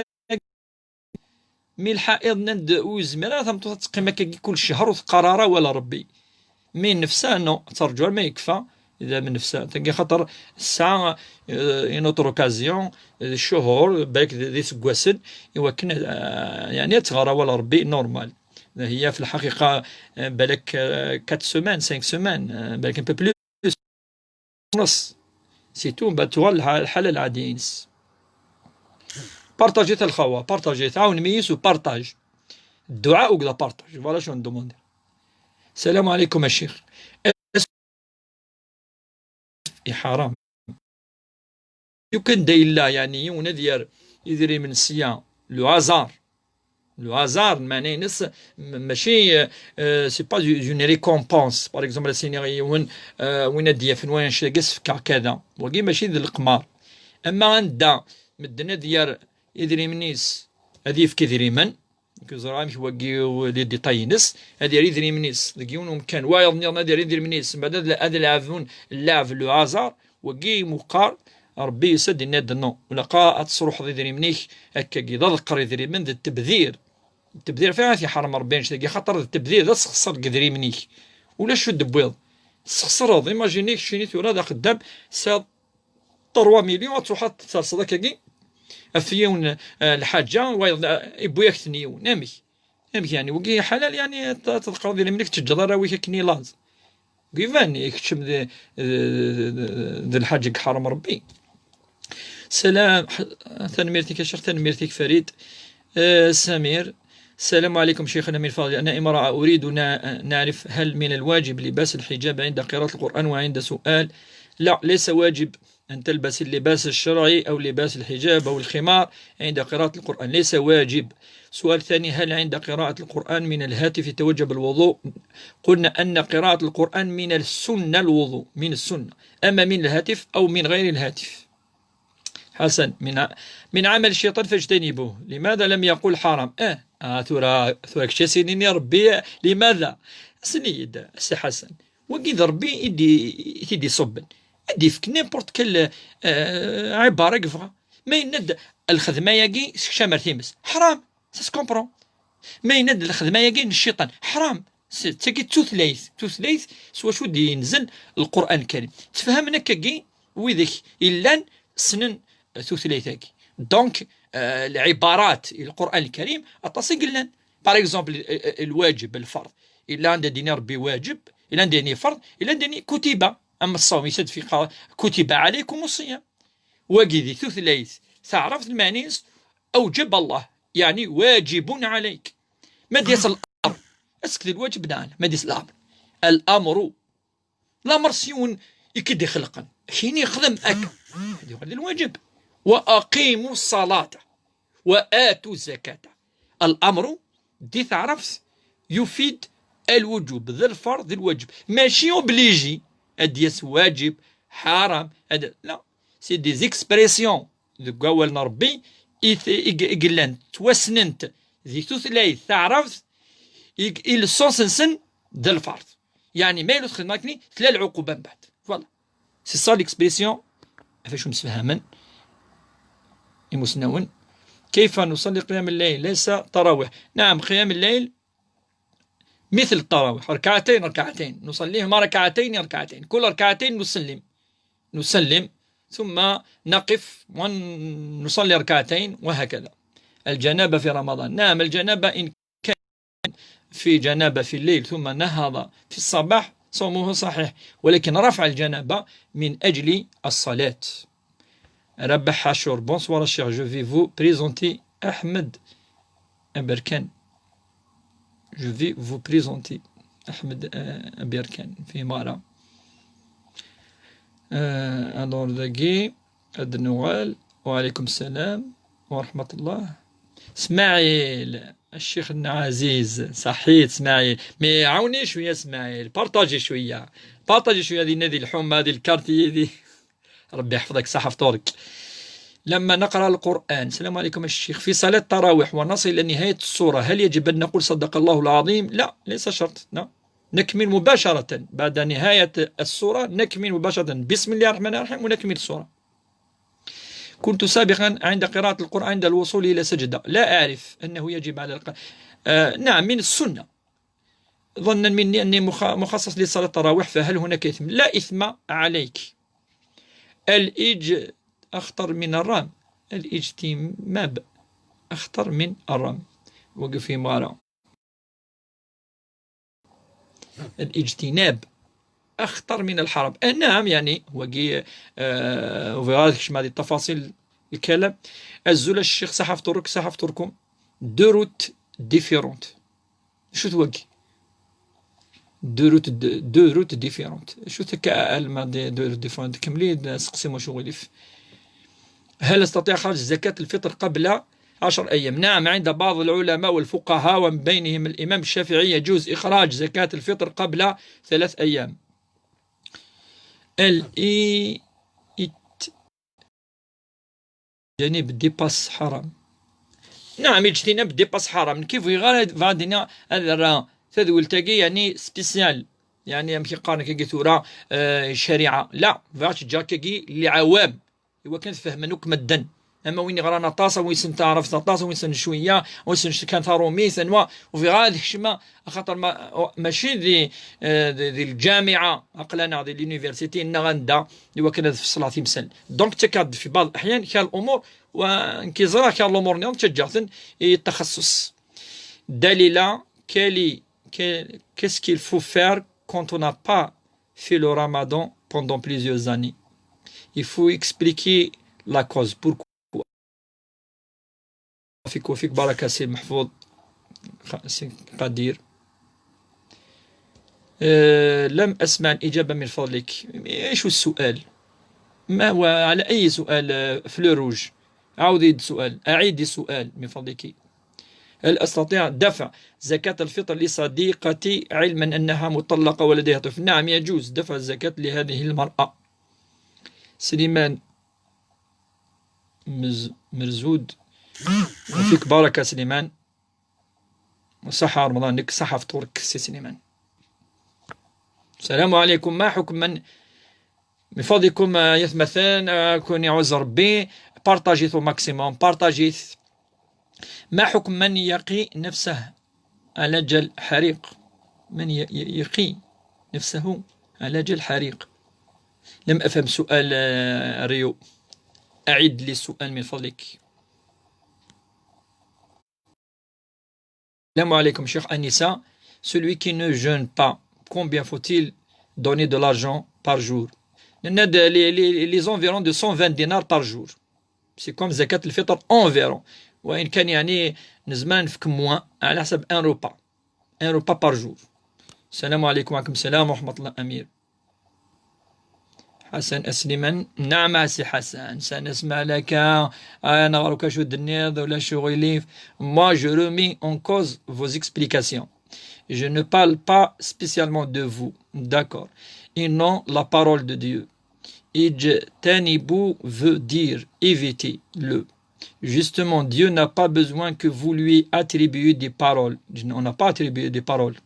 Mi lḥa'iḍ, nnan-d ur yezmir ara tameṭṭut ad teqqim akkagi kul ccher ur teqqar ara awal n Ṛebbi. Mi nefsa, non, ad terǧu arma yekfa, ida mi nefsa. Tagi xaṭer tesɛa, euh, une autre occasion, d cchuhur, balak d, d iseggasen, i wakken, euh, yeɛni ad tɣer awal n Ṛebbi normal. هي في الحقيقة, euh, balak, euh, quatre semaines, cinq semaines, euh, balak un peu plus. نص. C'est tout, من بعد تغال الح-، الحالة العادية ينس. Partagez-t a lxawa, partagez-t, عاونم يس و partage. الدعاء وكذا partage. Voilà شنو ندوموندي. السلام عليكم الشيخ. إي حرام. لو كان دا يلا يعني يون ديال يدري من سيا le hasard. Le hasard, meɛna-ines, m-, mačči, euh, c'est pas une récompense. Par exemple, as-iniɣ i yiwen, euh, win ad d-yafen wanect-agi, as-fkeɣ kada. Wagi mačči d leqmar. Ama anda medden ad yerr idrimen-is, ad yefk idrimen, nekk ẓriɣ amek wagi u-, les détails-ines, ad yerr idrimen-is deg yiwen umkan, wayeḍ nniḍen ad yerr idrimen-is, mbeɛd ad, ad lɛabun llaɛb le hasard, wagi meqqar, Ṛebbi yusa-d yenna-d non, ulaqa ad tesruḥeḍ idrimen-ik, akkagi d aḍeqqer idrimen, d tebdir. Tebdir fiɣ ad t-iḥrem Ṛebbi annect-agi, xaṭer d tebdir, d asexṣer deg idrimen-ik. Ulac ur d-tewwiḍ. Tesxeṣreḍ, imagine keččini tura d axeddam, tesɛiḍ trois millions, ad truḥeḍ ad terseḍ akkagi ɣef yiwen, eh, lḥaǧa, wayeḍ, eh, yewwi-yak-ten yiwen. Amek? Amek yeɛni? Wagi ḥalal yeɛni ad t-, ad tḍeqqreḍ idrimen-ik, teǧǧeḍ arraw-ik akken i laẓ? Iban, ikeččem d, d, d, d lḥaǧa i iḥrem Ṛebbi. سلام، ح-، tanemmirt-ik a Ccix, tanemmirt-ik Farid. آه، سمير. السلام عليكم شيخنا من فضلك، أنا امرأة أريد ن-، نعرف هل من الواجب لباس الحجاب عند قراءة القرآن وعند سؤال؟ لا، ليس واجب أن تلبس اللباس الشرعي أو لباس الحجاب أو الخمار عند قراءة القرآن، ليس واجب. سؤال ثاني، هل عند قراءة القرآن من الهاتف يتوجب الوضوء؟ قلنا أن قراءة القرآن من السنة الوضوء، من السنة، أما من الهاتف أو من غير الهاتف. حسن، من ع-، من عمل الشيطان فاجتنبوه. لماذا لم يقل حرام؟ آه، آه، ثورة، ثورة كشاسينيني ربي، لماذا؟ سنيد، سي حسن. Wagi d Ṛebbi i d-, i t-id-iṣubben. Ad d-ifk n'importe quelle, euh, عبارة i yebɣa. Ma yenna-d lxedma-agi sekcam ar times. حرام. Ça se comprend. Ma yenna-d lxedma-agi n cciṭan. حرام. S-, d tagi d tutlayt. Tutlayt s wacu d-yenzel Lqur'an Lkarim. Tefhamen akkagi widak illan ssnen tutlayt-agi. Donc, euh, العبارات i Lqur'an Lkarim, aṭas i yellan. Par exemple, euh, euh, الواجب, الفرض. Yella anda d-ini Ṛebbi واجب, yella anda d-ini فرض, yella anda d-ini كتب. Am ṣṣawm, yessa-d fi qa-, كتب عليكم الصيام. Wagi di tutlayt taɛrabt lmeɛna-ines أوجب الله, يعني واجب عليك. Ma d-yas الأمر, est-ce que d lwajeb neɣ ala? Ma d-yas الأمر. الأمر. Lamer s yiwen i k-id-ixelqen, kini xdem akka. Ad yuɣal d lwajeb. وأقيموا الصلاة وآتوا الزكاة. الأمر di taɛrabt يفيد الوجوب, d lferḍ, d lwajeb. Mačči obligé ad d-yas wajib, ḥaram, ad, la. C'est des expressions deg wawal n Ṛebbi i t-, i g-, i yellan ttwassnent di tutlayt taɛrabt, i, i le sens-nsen d lferḍ. Yeɛni, ma yella ur txedmeḍ akken, tella lɛuquba mbeɛd. Voilà. C'est ça l'expression. Ɣef acu msefhamen imusnawen. كيف نصلي قيام الليل؟ ليس تراويح. نعم، قيام الليل مثل التراويح، ركعتين ركعتين، نصليهما ركعتين ركعتين، كل ركعتين نسلم، نسلم، ثم نقف ونصلي ركعتين، وهكذا. الجنابة في رمضان، نعم، الجنابة إن في جنابة في الليل ثم نهض في الصباح صومه صحيح، ولكن رفع الجنابة من أجل الصلاة. رابح حشور, bonsoir الشيخ, je vais vous présenter أحمد أبركان. Je vais vous présenter أحمد, آه، أبركان في إمارة. Euh, alors, dagi, ad nuɣal. وعليكم السلام ورحمة الله. Smaɛil, الشيخ العزيز, صحيت Smaɛil. Mais عاوني شوية Smaɛil, بارطاجي شوية. بارطاجي شوية, دي نادي الحومة, دي الكارتي, دي. ربي يحفظك, صح فطورك. لما نقرأ القرآن. السلام عليكم الشيخ. في صلاة التراويح ونصل إلى نهاية السورة، هل يجب أن نقول صدق الله العظيم؟ لا، ليس شرط. لا. نكمل مباشرة بعد نهاية السورة، نكمل مباشرة بسم الله الرحمن الرحيم ونكمل السورة. كنت سابقا عند قراءة القرآن عند الوصول إلى سجدة، لا أعرف أنه يجب على الق... آه، نعم، من السنة. ظنا مني أني مخ-، مخصص لصلاة التراويح، فهل هناك إثم؟ لا إثم عليك. الإج أخطر من الرام. الاجتناب أخطر من الرام. وقف في مارا. الاجتناب أخطر من الحرام. آه، نعم، يعني، وقي، آه، وفي هذا الشيء ما هذه التفاصيل الكلام. أزول الشيخ, صحة فطورك, صحة فطوركم. Deux routes différentes. شو توقي؟ Deux routes, deux routes différentes. شو تك أقل ما دي deux routes différentes؟ كملي, سقسي مو شو غليف. هل أستطيع خرج زكاة الفطر قبل عشر أيام؟ نعم، عند بعض العلماء والفقهاء ومن بينهم الإمام الشافعي يجوز إخراج زكاة الفطر قبل ثلاث أيام. الإي-، إت-، يعني بالديباس حرام. نعم, اجتناب الديباس حرام. كيف يغير فادينا هذا الرا تدول تاقي, يعني سبيسيال. يعني أم كي قارن كي ثورة, آه، شريعة. لا, فاش جا كي لعوام. إوا كان فهمنوك مدن. أما وين يغران طاس, وين سن تعرف طاس, وين سن شوية, وين سن كان ثارومي, ثنوا, وفي غاد حشمة, خاطر ما, ماشي ذي, آه، ذي, ذي الجامعة, أقلنا ذي l'université, إن غندا, إوا كان في الصلاة تمثل. Donc تكاد في بعض الأحيان كان الأمور, وانكي زرا كان الأمور نيض تشجعتن التخصص. دليلة, كالي, que-, qu'est-ce qu'il faut faire quand on n'a pas fait le ramadan pendant plusieurs années? Il faut expliquer la cause. Pourquoi? فيك, وفيك بركة سي محفوظ, خ-, سي قدير. أه، لم أسمع الإجابة من فضلك. إيش هو السؤال؟ ما هو, على أي سؤال, آه، fleur rouge؟ عاودي السؤال, أعيدي السؤال من فضلك. هل أستطيع دفع زكاة الفطر لصديقتي علما أنها مطلقة ولديها طفل؟ نعم, يجوز دفع الزكاة لهذه المرأة. سليمان مز-, مرزود. وفيك بركة سليمان. صحة رمضانك, صحة فطورك سي سليمان. السلام عليكم. ما حكم من, من فضلكم, آه، يثمثان, آه، كون يعوز ربي, بارطاجيث au maximum, بارطاجيث. ما حكم من يقي نفسه على جال حريق؟ من ي-, ي-, يقي نفسه على جال حريق؟ لم أفهم سؤال, آه، ريو. أعد لي السؤال من فضلك. السلام عليكم شيخ أنيسة. Celui qui ne jeûne pas, combien faut-il donner de l'argent par jour? لأن د-, les, les, les environs de cent vingt dinars par jour. C'est comme زكاة الفطر environ. وإن كان يعني نزمان في كم mois على حسب un repas. Un repas par jour. السلام عليكم. وعليكم السلام ورحمة الله أمير. حسن أسلما. نعم سي حسن, سنسمع لك. أنا غروك شو دنيض ولا شو غيليف. Moi, je remets en cause vos explications. Je ne parle pas spécialement de vous. D'accord. Et non, la parole de Dieu. اجتنبوا veut dire éviter le. Justement, Dieu n'a pas besoin que vous lui attribuiez des paroles. On n'a pas attribué des paroles.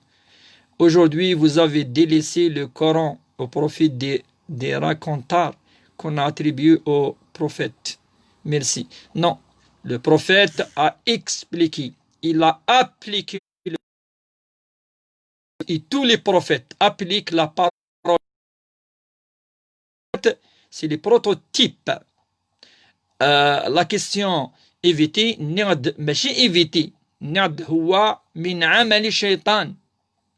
Aujourd'hui, vous avez délaissé le Coran au profit des, des racontars qu'on a attribués au prophète. Merci. Non, le prophète a expliqué, il a appliqué, et tous les prophètes appliquent la parole. C'est les prototypes. Euh, la question éviter, نعد, ماشي éviter, نعد هو من عمل الشيطان.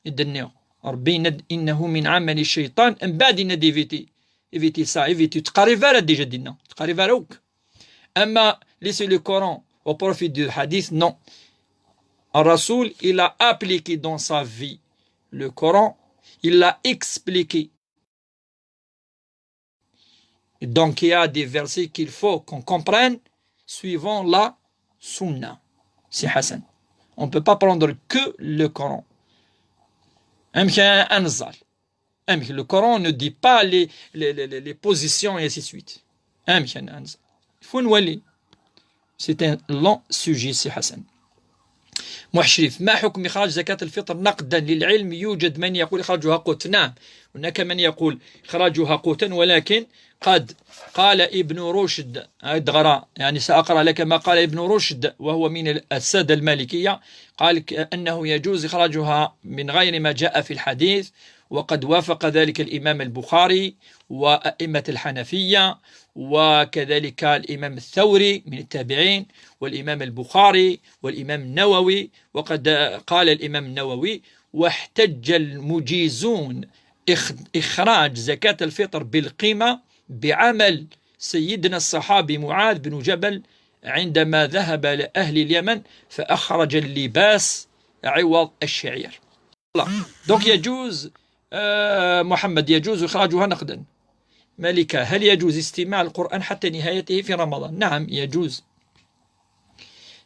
يدنيو. ربي يند إنه من عمل الشيطان, من بعد يند éviter. Éviter ça, éviter. تقريبا راه déjà دينا. تقريبا راك. أما laisser le Coran au profit du hadith, non. الرسول, il a appliqué dans sa vie le Coran, il l'a expliqué. Donc, il y a des versets qu'il faut qu'on comprenne suivant la Sunna. C'est Hassan. On ne peut pas prendre que le Coran. Amek ad nẓall. Amek, le Coran ne dit pas les, les, les, les positions et ainsi de suite. Amek ad nẓall. Il faut نولي. C'est un long sujet, c'est Hassan. محشريف: ما حكم إخراج زكاة الفطر نقدا للعلم؟ يوجد من يقول إخراجها قوت. نعم، هناك من يقول إخراجها قوتا، ولكن قد قال ابن رشد، أدغرا، يعني سأقرأ لك ما قال ابن رشد، وهو من السادة المالكية، قال أنه يجوز إخراجها من غير ما جاء في الحديث، وقد وافق ذلك الإمام البخاري وأئمة الحنفية، وكذلك الإمام الثوري من التابعين، والإمام البخاري، والإمام النووي. وقد قال الإمام النووي: واحتج المجيزون إخ-، إخراج زكاة الفطر بالقيمة بعمل سيدنا الصحابي معاذ بن جبل عندما ذهب لأهل اليمن فأخرج اللباس عوض الشعير. Voilà. Donc يجوز، آه، محمد، يجوز إخراجها نقدا. ملكة: هل يجوز استماع القرآن حتى نهايته في رمضان؟ نعم، يجوز.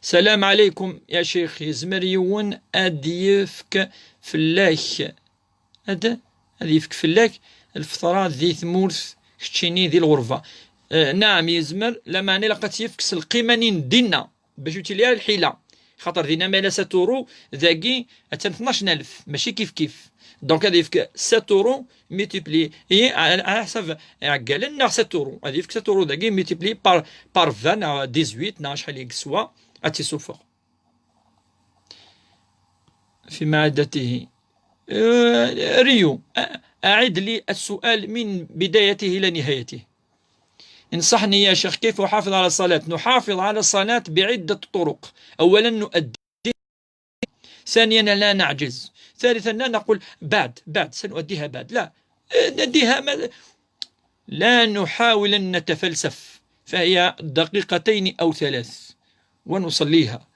السلام عليكم يا شيخ، يزمر يون أد يفك فلاك، أد، أد يفك فلاك الفطرة ذي ثمورث كتشيني ذي الغرفة؟ آه، نعم يزمر، لما أنا لقد يفكس القيمة نين دينا باش يوتيلي الحيلة. خاطر دينا مالا ستورو ذاكي أتن اثناش ألف، ماشي كيف كيف. Donc هذا يفك سبعة أورو ميتيبلي، إيه، على، على حسب عقال، ناغ سبعة أورو. هذا يفك سبعة أورو ذاكي ميتيبلي بار، بار عشرين، ناغ ديزويت، ناغ شحال يكسوا، أتي سوفور. في معدته. آه، ريو، أ-، أعد لي السؤال من بدايته إلى نهايته. انصحني يا شيخ، كيف أحافظ على الصلاة؟ نحافظ على الصلاة بعدة طرق. أولا نؤدي، ثانيا لا نعجز، ثالثا لا نقول بعد، بعد سنؤديها بعد، لا، آه، نديها ما-، لا نحاول أن نتفلسف، فهي دقيقتين أو ثلاث ونصليها.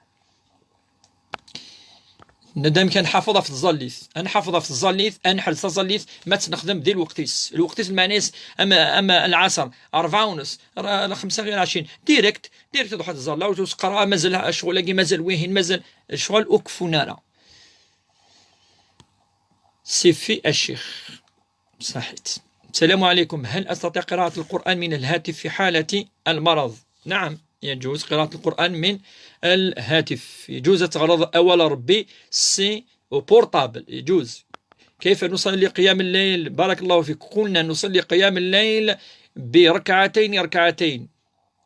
ندم كان حافظة في الزليث، أنا حافظة في الزليث، أنا حرصة الزليث، ما تنخدم دي الوقتيس. الوقتيس المعنيس أما، أما العصر أربعة ونص، را-، لا خمسة غير عشرين، ديريكت، ديريكت تروح تزال، لا وتسقرا، مازال الشغل كي مازال ويهين، مازال الشغل أكفونا راه. سيفي الشيخ. صحيت. السلام عليكم، هل أستطيع قراءة القرآن من الهاتف في حالة المرض؟ نعم، يجوز قراءة القرآن من الهاتف، يجوز تغرض أول ربي سي أو بورطابل، يجوز. كيف نصلي قيام الليل؟ بارك الله فيك. قلنا نصلي قيام الليل بركعتين ركعتين.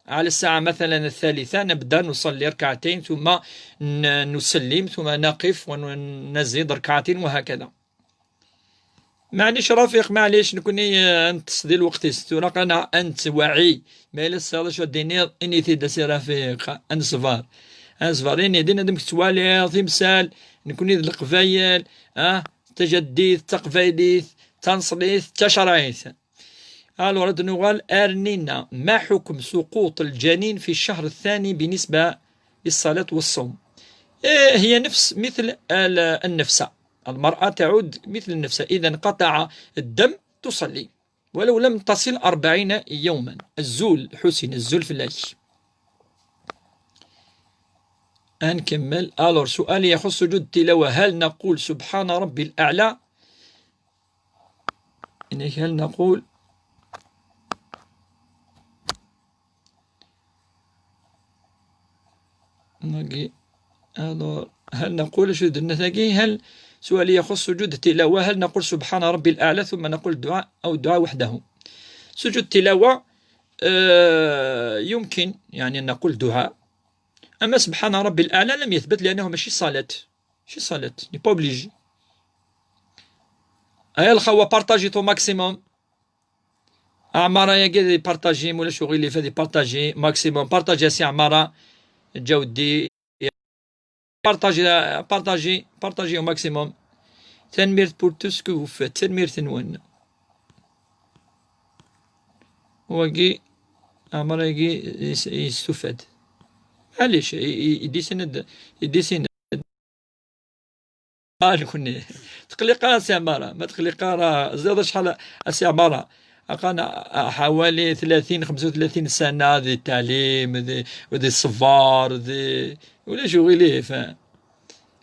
على الساعة مثلا الثالثة نبدأ نصلي ركعتين، ثم ن-، نسلم، ثم نقف ونزيد ركعتين، وهكذا. معليش رفيق، معليش، نكوني، آه، أنت تصدي الوقت يستونا، أنا أنت وعي. ما إلا السيارة شو ديني، إني تيدا سي رفيق، أنصفار. أنصفار، إني دينا دمك توالي، تمثال، نكوني ذ القبايل، آه، تجديد، تقبايليث، تنصليث، تشرايث. Alors, ad nuɣal ar ninna, ما حكم سقوط الجنين في الشهر الثاني بالنسبة للصلاة والصوم؟ إيه، هي نفس مثل ال-، النفسة. المرأة تعود مثل النفسة، إذا انقطع الدم تصلي ولو لم تصل أربعين يوما. الزول حسين، الزول في الله. نكمل. Alors, سؤال يخص سجود التلاوة، هل نقول سبحان ربي الأعلى؟ إنك هل نقول، نقي، alors، هل نقول شو درنا ثاقي؟ هل، سؤال يخص سجود التلاوة، هل نقول سبحان ربي الأعلى ثم نقول الدعاء أو الدعاء وحده؟ سجود التلاوة، آه، يمكن يعني أن نقول دعاء، أما سبحان ربي الأعلى لم يثبت لأنه ماشي صلاة. شي صالات، ني با اوبليجي. ايا الخوا، بارطاجي تو ماكسيموم. عمارة يا قاعد بارطاجي، مولا شغل اللي فادي بارطاجي ماكسيموم، بارطاجي يا سي عمارة. جاودي. بارطاجي، بارطاجي، بارطاجي او ماكسيموم. تنميرت بور تو سكو فو فات، تنميرت نون. واقي عمارة يقي يس-، يستفاد. معليش، ي-، ي-، يديسين، يديسين. آه، نكوني. تقلق، آه، سي عمارة، ما تقلق، آه، راه زاد شحال، آه، سي عمارة. أقل حوالي ثلاثين، خمسة وثلاثين سنة ذي التعليم، ذي، وذي الصبار، ذي، ولا شو غير ليه، ف-،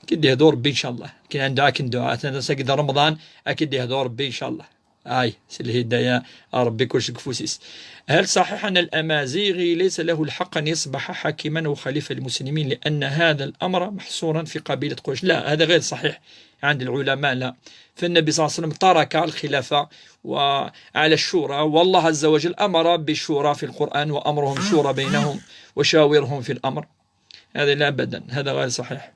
كي يهدو ربي إن شاء الله. كي عندها كن دعاء، أنا ساكي رمضان، أكيد يهدو ربي إن شاء الله. آي، سي الهداية، ربي كلش كفوسيس. هل صحيح أن الأمازيغي ليس له الحق أن يصبح حاكما وخليفة للمسلمين، لأن هذا الأمر محصورا في قبيلة قريش؟ لا، هذا غير صحيح عند العلماء، لا. فالنبي صلى الله عليه وسلم ترك الخلافة وعلى الشورى، والله عز وجل أمر بالشورى في القرآن، وأمرهم شورى بينهم وشاورهم في الأمر. هذا لا أبدا، هذا غير صحيح.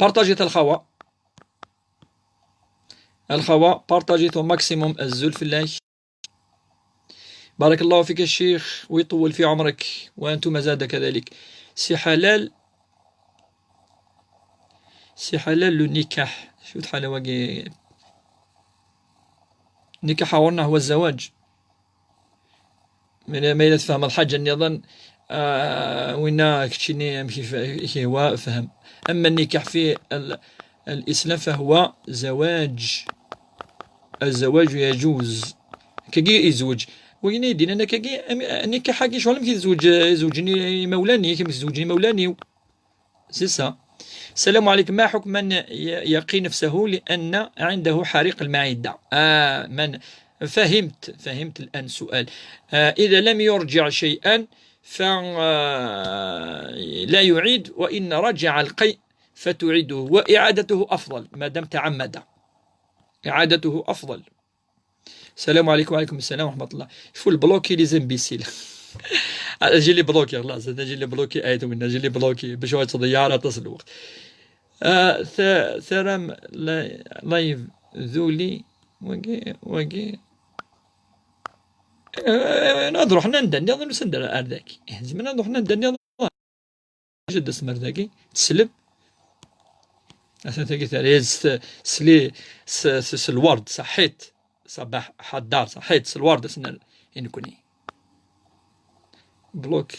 بارطاجيت الخوا، الخوا بارطاجيت ماكسيموم الزول في الله. بارك الله فيك الشيخ ويطول في عمرك، وأنتم زاد كذلك. سي حلال، سي حلال لو نكاح، شو تحلى واقي؟ النكاح عورنا هو الزواج. ما إلا، ما إلا تفهم الحاجة نظن، آه، وين كتشيني كيف، كيف هو فهم. أما النكاح في ال-، الإسلام فهو زواج. الزواج يجوز. كاكي يزوج. وين يدين أنا كاكي أم-، النكاح كاكي شغل كي يزوج، يزوجني مولاني، كي يزوجني مولاني. سي سا. السلام عليكم. ما حكم من ي-، يقي نفسه لأن عنده حريق المعدة؟ آه، من، فهمت، فهمت الآن السؤال. آه، إذا لم يرجع شيئا فلا يعيد، وإن رجع القي فتعيده، وإعادته أفضل ما دام تعمد. إعادته أفضل. السلام عليكم. وعليكم السلام ورحمة الله. شوفوا البلوكي لي زامبيسيل. اجي لي بلوكي، خلاص، هذا اجي لي بلوكي، ايت وين اجي لي بلوكي باش هو تضيع راه تصل الوقت. آه، ث-، ثرم لا-، لايف ذولي، وقي، وقي. آه، نهضروا حنا ندى، نهضروا سندر ارداكي. زعما نهضروا حنا ندى، نهضروا. جد اسمر ذاكي، تسلب. أثناء ذاكي تريز س-، سلي، س-، س-، سلوارد، صحيت. صباح حدار، صحيت، سلوارد، أثناء إنكوني. بلوك.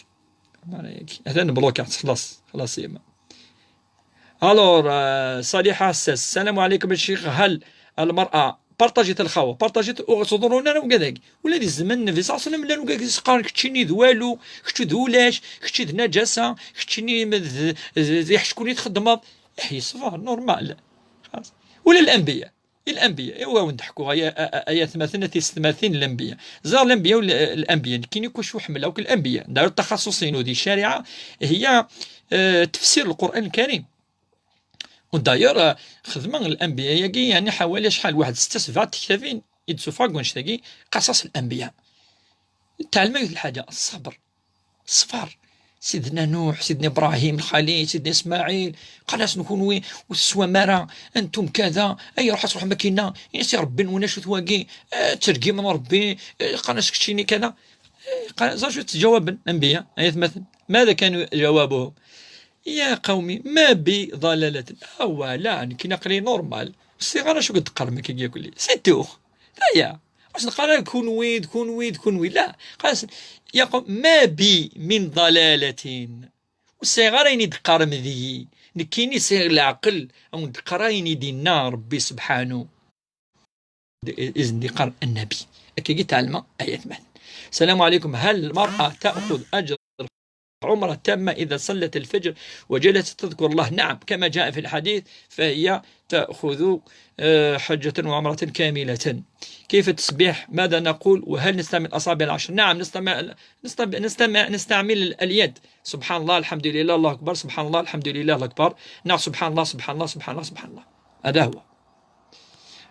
ما عليك. أثناء بلوك، خلاص، خلاص يما. ألور، آه، صالحة الساس. السلام عليكم الشيخ، هل المرأة بارطاجيت الخاوة، بارطاجيت أغ-، صدرونا وكذاك. ولا دي الزمن النبي صلى الله عليه وسلم، لأنه قال سقار كتشيني ذوالو، كتشي ذولاش، كتشي ذ نجاسة، كتشيني م-، ذ-، ذ-، ذ-، يحشكوني تخدمض. إيه، صفار، نورمال. خلاص. ولا الأنبياء. الأنبياء، إيوا ونضحكوا، هيا، آ-، آ-، آيات مثلا تيستماثين الأنبياء. زار الأنبياء ولا الأنبياء، كاين يكون شو حمل، أو الأنبياء. داروا التخصصين ودي الشريعة هي، آه، تفسير القرآن الكريم. وداير، آه، خدمة الأنبياء ياكي، يعني، حوالي شحال، واحد ستة سبعة تكتابين يدسو فاكونش تاكي، قصص الأنبياء. تعلم هذه الحاجة، الصبر، الصبر. سيدنا نوح، سيدنا إبراهيم الخليل، سيدنا إسماعيل، قناس نكونوي، والسوامرة، أنتم كذا، أي روح تروح مكينة، يا سي ربي نونا شو ثواقي، آه، ترقي من ربي، آه، قناس كتشيني كذا. قال، زوج جواب الأنبياء، آية مثلا. ماذا كان جوابهم؟ يا قوم ما بي ضلالة. هو لا، كي نقري نورمال. الصغار شو قد قرمك يقول لي؟ سي تو. هيا. واش نقرا كون ويد، كون ويد، كون ويد. لا. قال، يا قوم ما بي من ضلالة. والصغار يني دقار مذي. نكيني صغير العقل. أو دقرا يني دينا ربي سبحانه. إذن دي قرن النبي. أكيد تعلم آيات مال. السلام عليكم. هل المرأة تأخذ أجر عمرة تامة إذا صلت الفجر وجلست تذكر الله؟ نعم، كما جاء في الحديث، فهي تأخذ، آه، حجة وعمرة كاملة. كيف التسبيح؟ ماذا نقول؟ وهل نستعمل أصابع العشر؟ نعم، نستعمل، نستعمل، نستعمل، نستعمل اليد. سبحان الله، الحمد لله، الله أكبر، سبحان الله، الحمد لله، الله أكبر. نعم، سبحان الله، سبحان الله، سبحان الله، سبحان الله. هذا هو.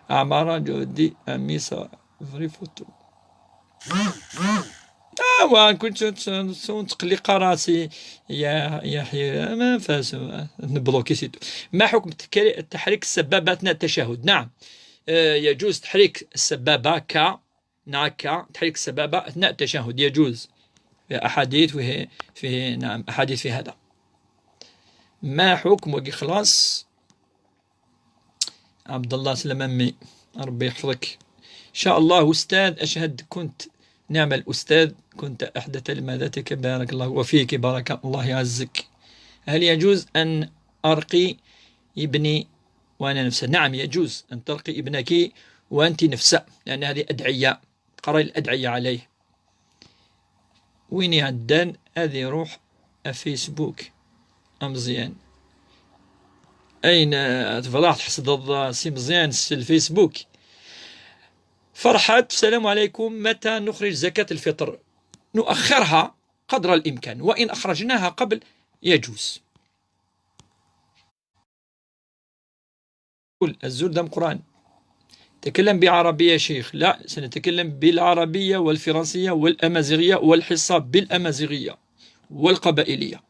عمارة جودي أميسة فري فوتو. آه، وان كنت تقلي قراسي يا، يا حيرة، ما فاس، نبلوكي سيتو. ما حكم تكري-، تحريك السبابة أثناء التشهد؟ نعم. آه، يجوز تحريك السبابة ك-، نعم، ك-، تحريك السبابة أثناء التشهد يجوز. في أحاديث فيه، فيه، نعم، أحاديث في هذا. ما حكم وقي خلاص؟ عبد الله سلام أمي، ربي يحفظك. إن شاء الله أستاذ، أشهد كنت نعم الأستاذ، كنت أحدث لمادتك، بارك الله وفيك، بارك الله يعزك. هل يجوز أن أرقي ابني وأنا نفسه؟ نعم، يجوز أن ترقي ابنك وأنت نفسه، لأن هذه أدعية، قرأي الأدعية عليه. وين يعدن هذه روح فيسبوك أمزيان. أين تفضح تحسد سي مزيان في الفيسبوك؟ فرحات، السلام عليكم، متى نخرج زكاة الفطر؟ نؤخرها قدر الإمكان، وإن أخرجناها قبل يجوز. قل الزول دم قرآن. تكلم بعربية يا شيخ. لا، سنتكلم بالعربية والفرنسية والأمازيغية والحصة بالأمازيغية والقبائلية.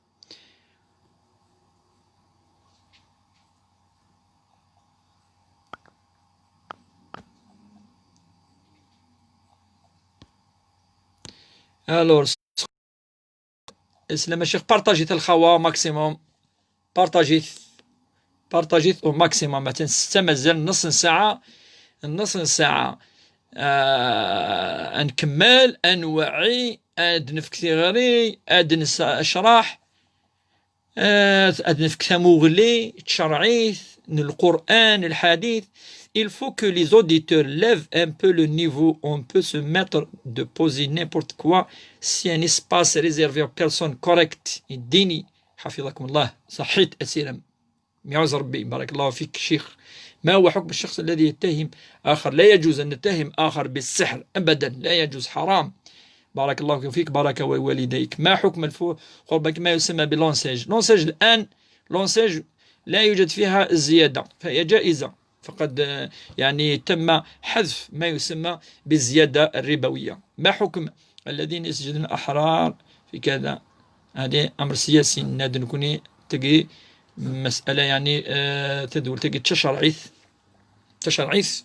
Alors، السلام الشيخ، بارطاجيت الخوا ماكسيموم، بارطاجيت، بارطاجيت او ماكسيموم، مثلا ستة مازال نص ساعة، نص ساعة. آه، نكمل، نوعي، أد نفك ثيغري، أد نس-، أشرح، آه، أد نفك ثموغلي، تشرعيث، القرآن، الحديث. Il faut que les auditeurs lèvent un peu le niveau. On peut se mettre de poser n'importe quoi. C'est un espace réservé aux personnes correctes. الديني، حفظكم الله، صحيت أسيرم. يعوز ربي، بارك الله فيك شيخ. ما هو حكم الشخص الذي يتهم آخر؟ لا يجوز أن نتهم آخر بالسحر أبدا، لا يجوز، حرام. بارك الله فيك، بارك والديك. ما حكم الفو-، قربك ما يسمى باللونساج؟ لونساج الآن، لونساج لا يوجد فيها الزيادة، فهي جائزة، فقد، آه، يعني تم حذف ما يسمى بالزيادة الربوية. ما حكم الذين يسجدون أحرار في كذا؟ هذه أمر سياسي، ناد نكوني تجي مسألة يعني، آه، تدول تجي تشرعيث، تشرعيث،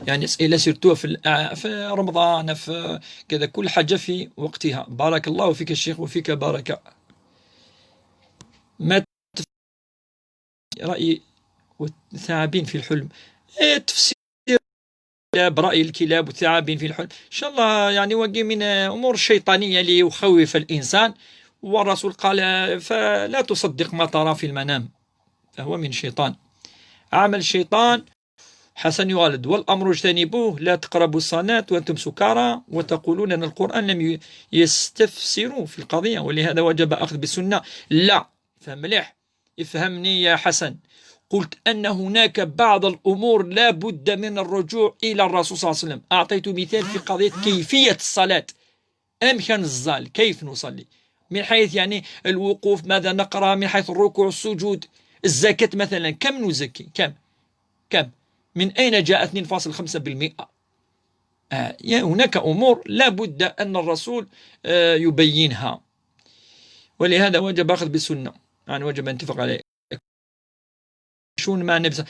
يعني أسئلة سيرتو في الأع-، في رمضان، في كذا، كل حاجة في وقتها. بارك الله فيك الشيخ وفيك بركة. ما رأي والثعابين في الحلم؟ إيه، تفسير الكلاب، رأي الكلاب والثعابين في الحلم. إن شاء الله، يعني، واقي من أمور الشيطانية ليخوف الإنسان. والرسول قال: "فلا تصدق ما ترى في المنام، فهو من الشيطان." عمل الشيطان. حسن يغالد: "والأمر اجتنبوه، لا تقربوا الصلاة وأنتم سكارى، وتقولون أن القرآن لم ي-، يستفسروا في القضية، ولهذا وجب أخذ بالسنة." لا، فهم مليح. افهمني يا حسن، قلت أن هناك بعض الأمور لا بد من الرجوع إلى الرسول صلى الله عليه وسلم. أعطيت مثال في قضية كيفية الصلاة، أمكن الزال، كيف نصلي، من حيث يعني الوقوف، ماذا نقرأ، من حيث الركوع، السجود، الزكاة مثلا، كم نزكي، كم، كم، من أين جاء اثنين فاصل خمسة بالمئة؟ آه، يعني هناك أمور لا بد أن الرسول، آه، يبينها، ولهذا وجب أخذ بالسنة، يعني وجب أن نتفق عليه. شون ما نبز-،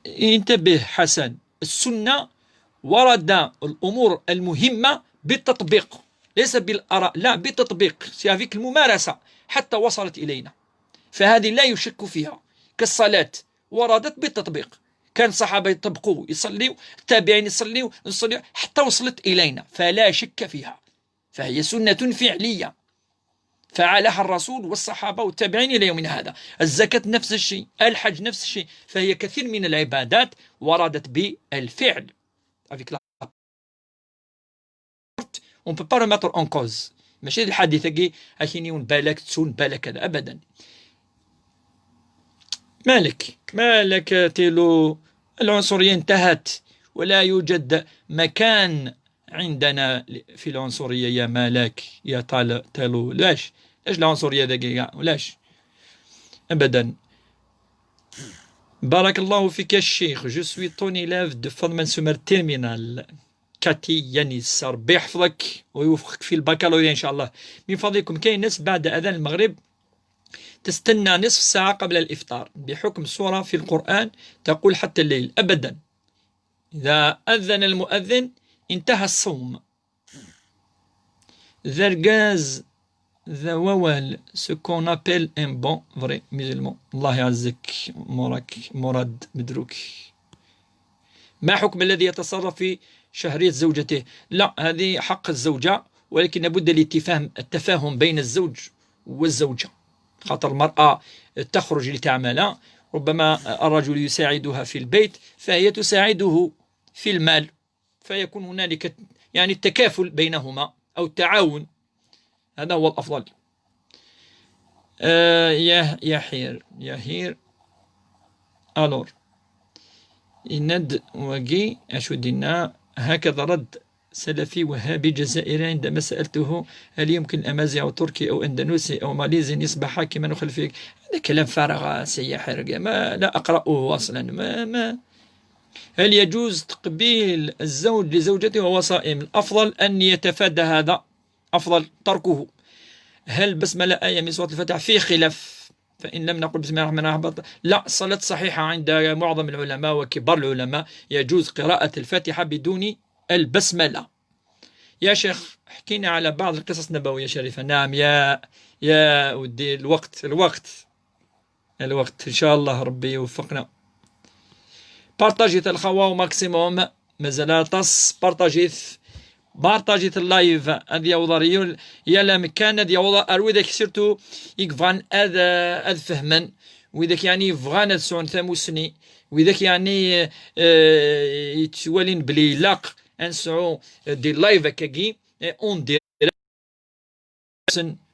انتبه حسن، السنة ورد الأمور المهمة بالتطبيق، ليس بالآراء، لا، بالتطبيق، c'est avec الممارسة حتى وصلت إلينا. فهذه لا يشك فيها، كالصلاة وردت بالتطبيق، كان الصحابة يطبقوا يصليوا، التابعين يصليوا، نصليوا حتى وصلت إلينا، فلا شك فيها، فهي سنة فعلية فعلها الرسول والصحابة والتابعين إلى يومنا هذا. الزكاة نفس الشيء، الحج نفس الشيء، فهي كثير من العبادات وردت بالفعل. Avec la، on peut pas remettre en cause. ماشي الحديث كي أكيني ون بالك تسون بالك هذا أبدا. مالك، مالك تيلو، العنصرية انتهت، ولا يوجد مكان عندنا في العنصرية يا مالك، يا طال-، تالو. لاش؟ لاش العنصرية ذاك كاع؟ ولاش؟ أبدا. بارك الله فيك يا الشيخ. Je suis ton élève de Fadman Soumer terminale. كاتي يانيس، ربي يحفظك ويوفقك في البكالوريا إن شاء الله. من فضلكم، كاين ناس بعد أذان المغرب تستنى نصف ساعة قبل الإفطار بحكم سورة في القرآن تقول حتى الليل؟ أبدا. إذا أذن المؤذن انتهى الصوم. Zergaz, ذا ووال، ce qu'on appelle un bon vrai musulman. الله يعزك، مراد، مراد مدروك. ما حكم الذي يتصرف في شهرية زوجته؟ لا، هذه حق الزوجة، ولكن لابد الاتفاهم، التفاهم بين الزوج والزوجة، خاطر المرأة تخرج لتعمل، ربما الرجل يساعدها في البيت فهي تساعده في المال، فيكون هنالك يعني التكافل بينهما أو التعاون. هذا هو الأفضل. آه، يا، يا حير، يا حير. ألور. إند وقي أشو دينا هكذا رد سلفي وهابي جزائري عندما سألته: "هل يمكن الأمازيغ أو تركي أو أندونيسي أو ماليزي أن يصبح حاكما خلفي؟" هذا كلام فارغ سي حرقة، ما لا أقرأه أصلا. ما، ما، هل يجوز تقبيل الزوج لزوجته وهو صائم؟ الأفضل أن يتفادى هذا، أفضل تركه. هل بسملة آية من سورة الفاتحة؟ فيه خلاف. فإن لم نقل بسم الله الرحمن الرحيم، لا، الصلاة صحيحة عند معظم العلماء وكبار العلماء، يجوز قراءة الفاتحة بدون البسملة. يا شيخ، احكينا على بعض القصص النبوية الشريفة. نعم يا، يا ودي، الوقت، الوقت، الوقت. إن شاء الله ربي يوفقنا. بارطاجيت الخوا ماكسيموم. مازال طاس. بارطاجيت، بارطاجيت اللايف. هذه يوضا ريول. يا لا مكان هذه يوضا أروي ذاك سيرتو يكفان هذا، هذا فهما. وإذا يعني يبغى أنا تسعون ثاموسني، وإذا يعني، آه، يتوالين بلي لاق أنسعو دي لايف هكاكي، آه، أون ديريكت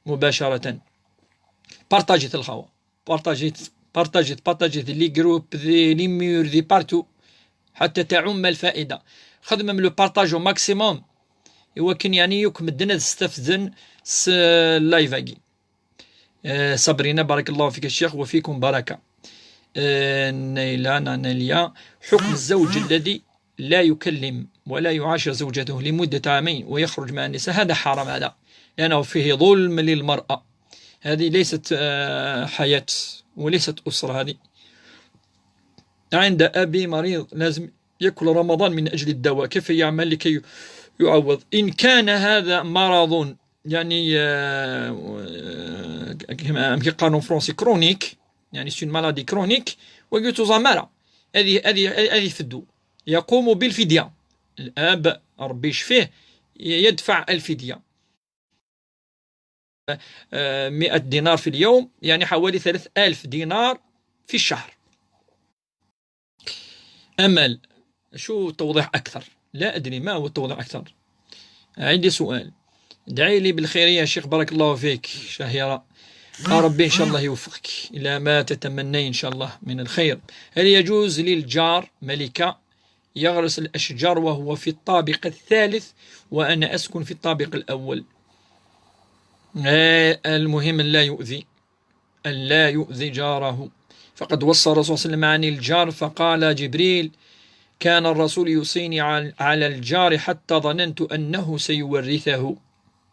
مباشرة. بارطاجيت الخوا، بارطاجيت، بارطاجيت، بارطاجيت لي جروب، دي لي ميور، دي بارتو، حتى تعم الفائدة. خدم لو بارطاج او ماكسيموم. إوا كان يعني يوك مدن هاد استفدن س اللايف هاكي. آه، صابرينا، بارك الله فيك الشيخ وفيكم بركة. آه، نيلانا نيليا، حكم الزوج الذي لا يكلم ولا يعاشر زوجته لمدة عامين ويخرج مع النساء، هذا حرام هذا، لأنه فيه ظلم للمرأة. هذه ليست، آه، حياة وليست أسرة هذه. عند أبي مريض لازم يأكل رمضان من أجل الدواء، كيف يعمل لكي يعوض؟ إن كان هذا مرض يعني، آه، آه، كما كيقالوا فرونسي كرونيك، يعني سي مالادي كرونيك، وقلت زمارة. هذه، هذه، هذه فدو. يقوم بالفدية. الأب ربي يشفيه يدفع الفدية. آه، مئة دينار في اليوم، يعني حوالي ثلاثة آلاف دينار في الشهر. أمل، شو توضيح أكثر؟ لا أدري ما هو التوضيح أكثر. عندي سؤال. ادعي لي بالخير يا شيخ، بارك الله فيك. شهيرة، يا ربي إن شاء الله يوفقك إلى ما تتمنين إن شاء الله من الخير. هل يجوز للجار ملكة يغرس الأشجار وهو في الطابق الثالث وأنا أسكن في الطابق الأول؟ آه، المهم أن لا يؤذي، أن لا يؤذي جاره. فقد وصى الرسول صلى الله عليه وسلم عن الجار، فقال جبريل: "كان الرسول يوصيني عل-، على الجار حتى ظننت أنه سيورثه".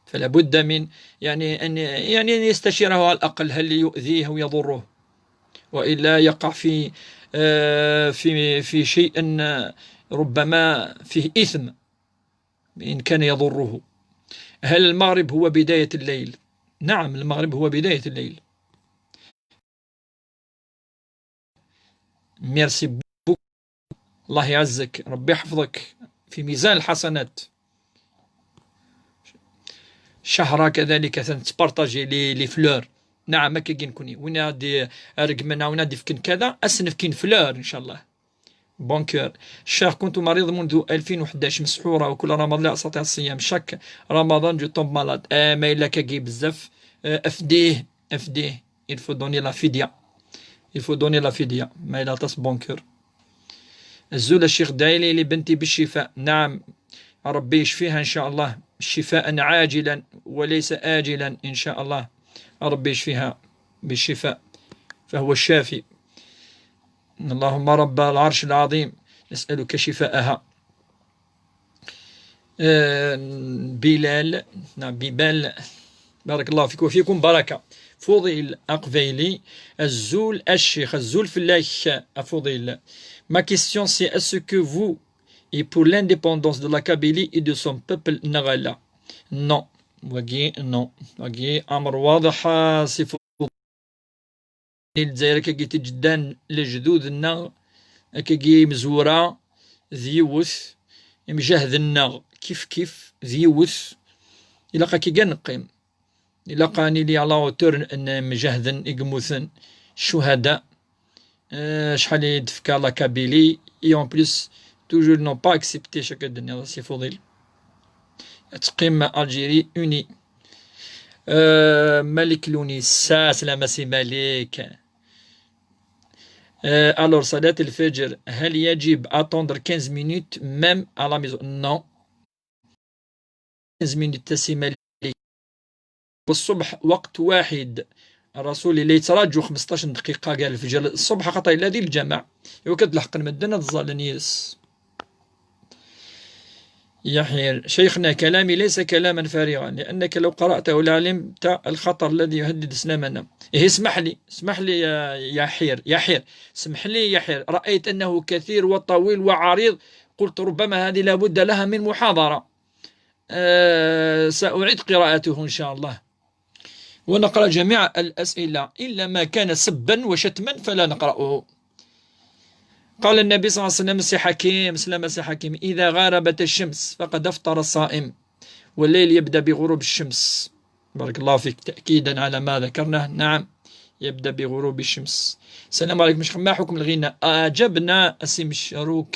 فلا بد من، يعني، أن، يعني، أن يستشيره على الأقل، هل يؤذيه أو يضره، وإلا يقع في، آه، في، في شيء، آه، ربما فيه إثم إن كان يضره. هل المغرب هو بداية الليل؟ نعم، المغرب هو بداية الليل. ميرسي بوكو. الله يعزك، ربي يحفظك، في ميزان الحسنات. شهرة كذلك تبارطاجي لي، لي فلور. نعم، هكا كي نكوني. وين غادي رقمنا، وين غادي فكن كذا، أسنف كين فلور إن شاء الله. بونكور. الشيخ، كنت مريض منذ ألفين وحداش، مسحورة، وكل رمضان لا أستطيع الصيام. شاك رمضان جو طومب مالاد. آه، ما إلا كاكي بزاف. آه، أفديه، أفديه. Il faut donner la fidya. Il faut donner la fidya. ما إلا طاس بونكور. أزول الشيخ، دعي لي لبنتي بالشفاء. نعم، ربي يشفيها إن شاء الله شفاء عاجلا وليس آجلا إن شاء الله. ربي يشفيها بالشفاء، فهو الشافي. اللهم رب العرش العظيم، نسألك شفاءها. آه، بلال، نعم، ببال. بارك الله فيك وفيكم بركة. فضيل أقبيلي، أزول الشيخ، أزول فلاك أفضيل. Ma question, c'est: est-ce que vous et pour l'indépendance de la Kabylie et de son peuple نغالا؟ Non. واقي non. واقي أمر واضح، آه، سي فضيل. الجزائر كاكي تجدان لجدودنا، كاكي مزورة ذيوث، مجاهدنا كيف كيف ذيوث. إلا كاكي كاع نقيم. إلا قاني لي على وتور أن مجاهدن إقموثن الشهداء. آه، شحال يدفكا لا كابيلي. إي أون بليس، Toujours n'ont pas accepté, chaque année, c'est Fodil. Teqqim Algérie unie. Euh, Malik Louni, ça, c'est la Massi Malik. Euh, alors, Salat al-Fajr, هل يجب attendre quinze minutes même à la maison? Non. Quinze minutes, تسي مالك. والصبح وقت واحد. الرسول اللي يتراجو خمسطاش دقيقة قال الفجر الصبح خطا إلا ذي الجماعة. إوا كتلحق المدن هاد الظالن يس. يا حير. شيخنا، كلامي ليس كلاما فارغا، لأنك لو قرأته لعلمت الخطر الذي يهدد إسلامنا. إيه، اسمح لي، اسمح لي يا، يا حير، يا حير. اسمح لي يا حير، رأيت أنه كثير وطويل وعريض، قلت ربما هذه لابد لها من محاضرة. آه، سأعيد قراءته إن شاء الله. ونقرأ جميع الأسئلة إلا ما كان سبا وشتما فلا نقرأه. قال النبي صلى الله عليه وسلم، سي حكيم، سلام سي حكيم، إذا غربت الشمس فقد أفطر الصائم، والليل يبدأ بغروب الشمس. بارك الله فيك. تأكيدا على ما ذكرنا، نعم، يبدأ بغروب الشمس. السلام عليكم، مش ما حكم الغناء؟ أجبنا أسي مشروك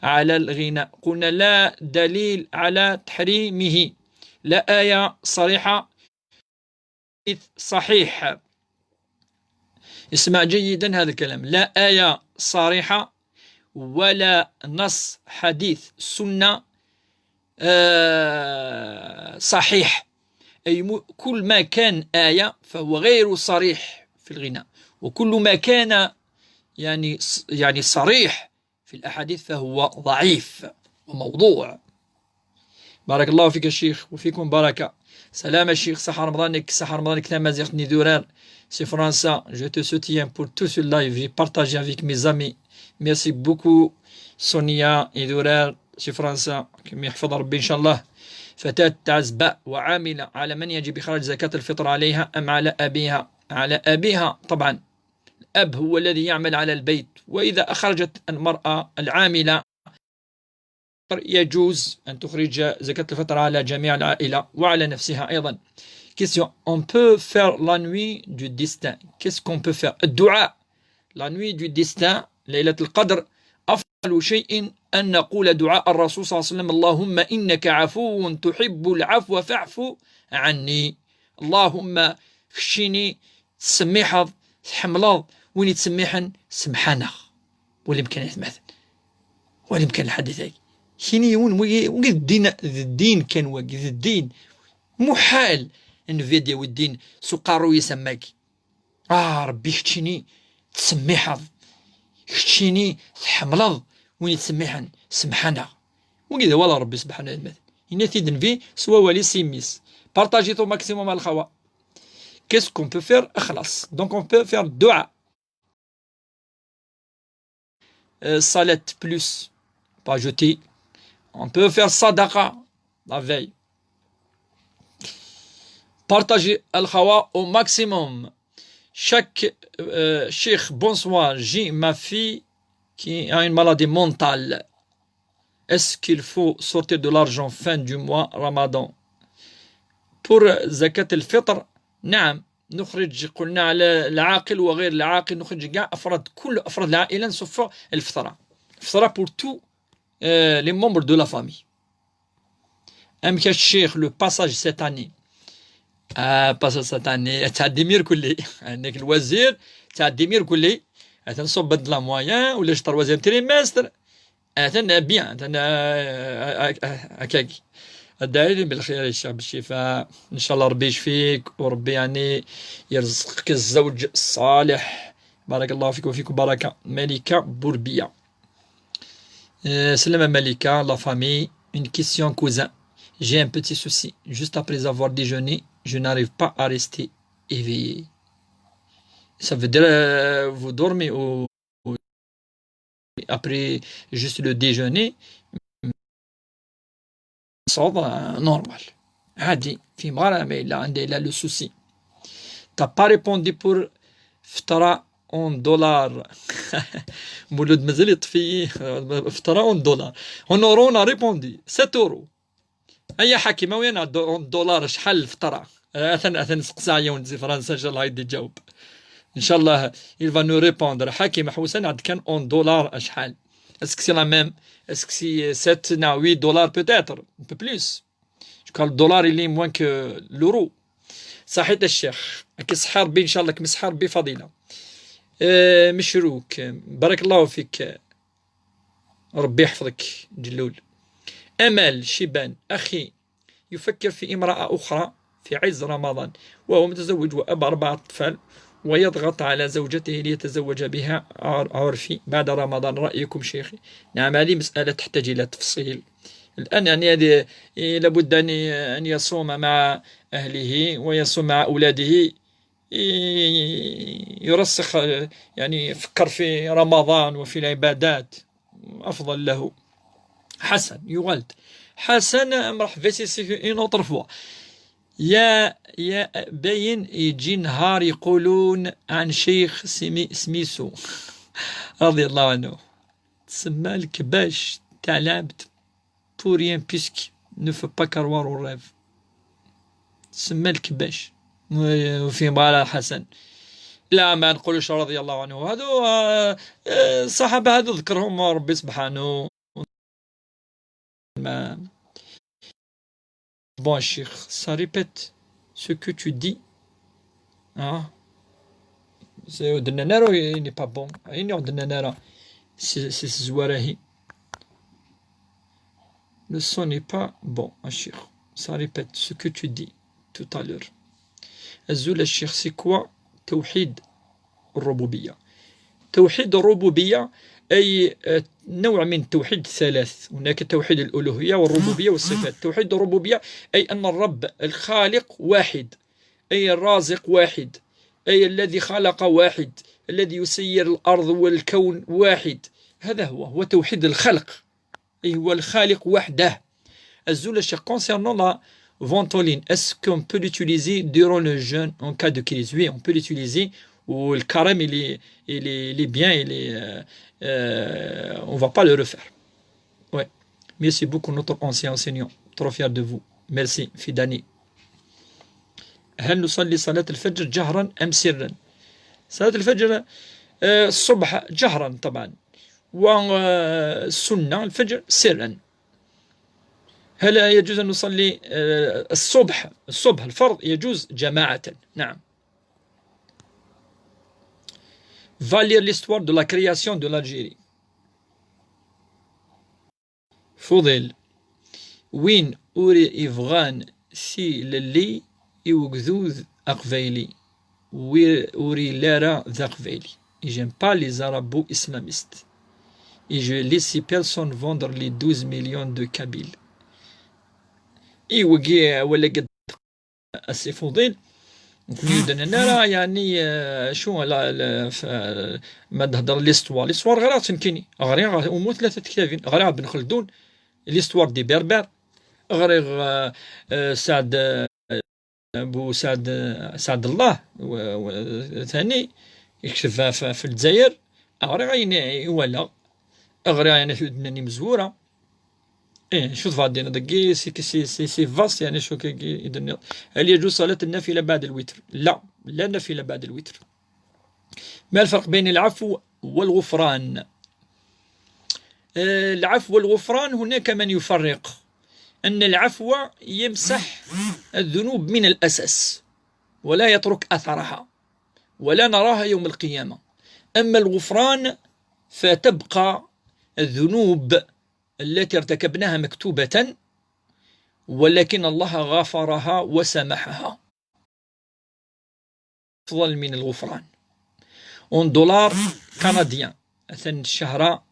على الغناء، قلنا لا دليل على تحريمه، لا آية صريحة، صحيح. اسمع جيدا هذا الكلام، لا آية صريحة ولا نص حديث سنة، آه، صحيح. أي م-، كل ما كان آية فهو غير صريح في الغناء، وكل ما كان يعني ص-، يعني صريح في الأحاديث فهو ضعيف وموضوع. بارك الله فيك الشيخ وفيكم بركة. سلام الشيخ، صحة رمضانك، صحة رمضانك تمازيغت نيدوران. C'est François, je te soutiens pour tout ce live, j'ai partagé avec mes amis. Merci beaucoup. Sonia Idurar, c'est François, كم يحفظ ربي إن شاء الله. فتاة عزباء وعاملة، على من يجب إخراج زكاة الفطر، عليها أم على أبيها؟ على أبيها طبعا. الأب هو الذي يعمل على البيت، وإذا أخرجت المرأة العاملة يجوز أن تخرج زكاة الفطر على جميع العائلة وعلى نفسها أيضا. Question: on peut faire la nuit du destin. Qu'est-ce qu'on peut faire? الدعاء la nuit du destin، ليلة القدر، أفضل شيء أن نقول دعاء الرسول صلى الله عليه وسلم: اللهم إنك عفو تحب العفو فاعف عني. اللهم خشيني تسميحض، تحملض، وين يتسميحن سمحانغ. والإمكان يتمثل. والإمكان الحديث هاي. كيني يون وي-، وي الدين، الدين كان واقف، الدين. محال إن فيديو الدين سقارو يسماك. آه، ربي كتشيني تسميحض. كتشيني تحملض، وين يتسميحن سمحانغ. وكذا والله ربي سبحانه وتعالى. إن تيدن في سوا والي سيميس. Partagez au maximum الخوا. Qu'est-ce qu'on peut faire؟ إخلاص. Donc on peut faire الدعاء. Euh, صلاة plus. Pas jeter. On peut faire صدقة la veille. Partagez الخوا au maximum. Chaque, euh, شيخ, bonsoir. J'ai ma fille qui a une maladie mentale. Est-ce qu'il faut sortir de l'argent fin du mois Ramadan pour زكاة الفطر؟ نعم، نخرج، قلنا، على العاقل وغير العاقل، نخرج كاع أفراد، كل أفراد العائلة نصفوا الفطرة. الفطرة pour tous, euh, les membres de la famille. أمك الشيخ le passage cette année؟ آه، passage cette année تعدي ميركولي. عندك الوزير تعدي ميركولي. أتنصب بد la moyenne ولا شطر وزير trimestre. أتن bien، أتن، آه، آه، آه، هكاك. الداعي بالخير يا شيخ بالشفاء. إن شاء الله ربي يشفيك وربي يعني يرزقك الزوج الصالح. بارك الله فيك وفيكم بركة. ملكة بوربية. Euh, سلام ملكة, la famille. Une question, cousin. J'ai un petit souci. Juste après avoir déjeuné, je n'arrive pas à rester éveillé. Ça veut dire, euh, vous dormez ou, ou après juste le déjeuner, صعود، آه، normal. عادي، في مرة ما إلا عندي إلا le souci. T'as pas répondu pour فطرة en dollar. مولود مازال يطفي فطرة en dollar. Honoré, on a répondu sept euros. هيا حكيمة، وين الدو-، الدولار شحال الفطرة؟ آه، أثن، أثن سقسى عيون زي فرنسا، إن شاء الله يدي جاوب. إن شاء الله il va nous répondre. حكيمة حوسن عاد كان en dollar أشحال؟ Est-ce que c'est la même? Est-ce que c'est sept, non, huit dollars peut-être? Un peu plus. Je crois que le dollar, il est moins que l'euro. صحيت الشيخ، راك صحة ربي إن شاء الله، كمسحة ربي فضيلة. آه، مشروك، بارك الله فيك، ربي يحفظك جلول. أمال شيبان، أخي يفكر في امرأة أخرى في عز رمضان، وهو متزوج وأب أربعة أطفال، ويضغط على زوجته ليتزوج بها عر-، عرفي بعد رمضان. رأيكم شيخي؟ نعم، هذه مسألة تحتاج إلى تفصيل. الآن يعني هذه، إيه، لابد أن ي-، أن يصوم مع أهله ويصوم مع أولاده، إيه، يرسخ، آه، يعني يفكر في رمضان وفي العبادات، أفضل له. حسن يغلط. حسن، مرحبا سي سي une autre fois. يا، يا باين يجي نهار يقولون عن شيخ سمي-، سميسو رضي الله عنه. تسمى الكباش تاع العبد. Pour rien, puisque ne faut pas croire au rêve. تسمى الكباش. وفي مباراة حسن. لا، ما نقولش رضي الله عنه. هذو، آه، آه، الصحابة هذو ذكرهم ربي سبحانه. ما Bon, الشيخ, ça répète ce que tu dis. Ah. C'est au Denanero, il n'est pas bon. Il n'est au Denanero. C'est, c'est ce Zouarahi. Le son n'est pas bon, الشيخ. Ça répète ce que tu dis tout à l'heure. أزول الشيخ, c'est quoi توحيد الربوبية؟ توحيد الربوبية أي، آه، نوع من توحيد ثلاث. هناك توحيد الألوهية والربوبية والصفات. توحيد الربوبية أي أن الرب الخالق واحد، أي الرازق واحد، أي الذي خلق واحد، الذي يسير الأرض والكون واحد. هذا هو، هو توحيد الخلق. أي هو الخالق وحده. أزول الشيخ, concernant la ventoline, est-ce qu'on peut l'utiliser durant le jeûne en cas de crise? Oui, on peut l'utiliser. والكرم, il est, il est, il est bien, il est, euh, euh, on va pas le refaire. Ouais. Merci beaucoup, notre ancien enseignant. Trop fier de vous. Merci, Fidani. هل نصلي صلاة الفجر جهرا أم سرا؟ صلاة الفجر، آه، الصبح جهرا طبعا، والسنة الفجر سرا. هل يجوز أن نصلي، آه، الصبح، الصبح الفرض يجوز جماعة؟ نعم. Va lire l'histoire de la création de l'Algérie. Fuḍil, win ur ibɣan tilelli i ugdud aqbayli, wi-, ur yelli ara d aqbayli. Et j'aime pas les arabo-islamistes. Et je laisse personne vendre les douze millions de Kabyles. I wagi, wala قد السي فضيل. Nekkni ur d-nenni ara, yeɛni, eh, acu, la, la, f-, eh, ma d-hedder l'histoire. L'histoire ɣriɣ-tt nekkini. Ɣriɣ umu tlata tektabin. Ɣriɣ Ben Kheldun, l'histoire des Berbères. Ɣriɣ, eh, eh, Saɛd, eh, Bu Saɛd, eh, Saɛd Allah, w-, w-, tani, yekteb f-, f-, f Lezzayer. Ɣriɣ ayen i walaɣ. Ɣriɣ, yeɛni, acu d-nnan imezwura. إيه، شوف بعدين دقي سي، سي، سي، سي فاست، يعني شو كي، كي يدني. هل يجوز صلاة النافلة بعد الوتر؟ لا، لا نافلة بعد الوتر. ما الفرق بين العفو والغفران؟ آه، العفو والغفران هناك من يفرق أن العفو يمسح الذنوب من الأساس ولا يترك أثرها ولا نراها يوم القيامة. أما الغفران فتبقى الذنوب التي ارتكبناها مكتوبة، ولكن الله غفرها وسامحها أفضل من الغفران. En dollars canadiens, أثن الشهرة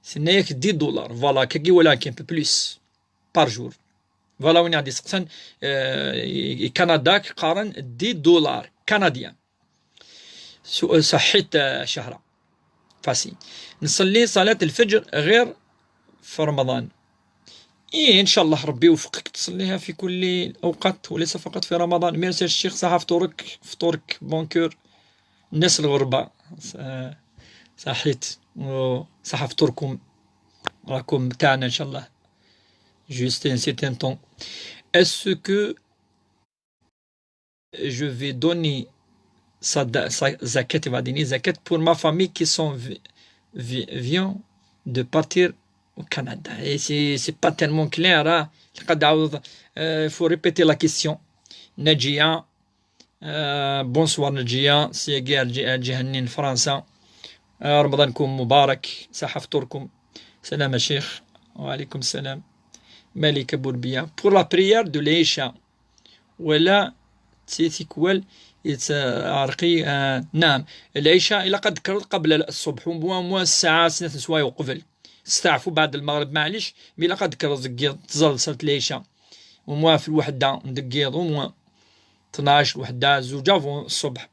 ثناك دي دولار، voilà، كاكي ولا كان بلوس بار جور. Voilà، وين غادي يسقسن، آه، كندا كقارن دي دولار كنديان. سو-، صحيت، آه، شهرة. فاسي. نصلي صلاة الفجر غير في رمضان؟ إيه، إن شاء الله ربي يوفقك تصليها في كل الأوقات وليس فقط في رمضان. ميرسي الشيخ، صحة فطورك، فطورك بون كور. الناس الغربة، ص-، صحيت، وصحة فطوركم، راكم تاعنا إن شاء الله. Juste un certain temps. Est-ce que je vais donner sa, sa, zakat, il va donner zakat pour ma famille qui sont vi-, vi-, viens de partir au Canada. Et c'est, c'est pas tellement clair, hein. لقد عاود, euh, il faut répéter la question. Najia, euh, bonsoir Najia, c'est Guerre Djihani en France. Euh, رمضانكم مبارك، صحة فطوركم. سلام الشيخ. وعليكم السلام. مليكة بوربية. Pour la prière de l'Isha. ولا تي تيكوال يتعرقي، آه، نعم. العشاء إلا قد ذكرت قبل الصبح، وموا، موا الساعة سنة سوايع قبل. استعفوا بعد المغرب، معليش، مي إلا قد ذكرت تزال صلاة العشاء. وموا في الوحدة ندقيض، وموا اثناش، الوحدة، زوج avant الصبح.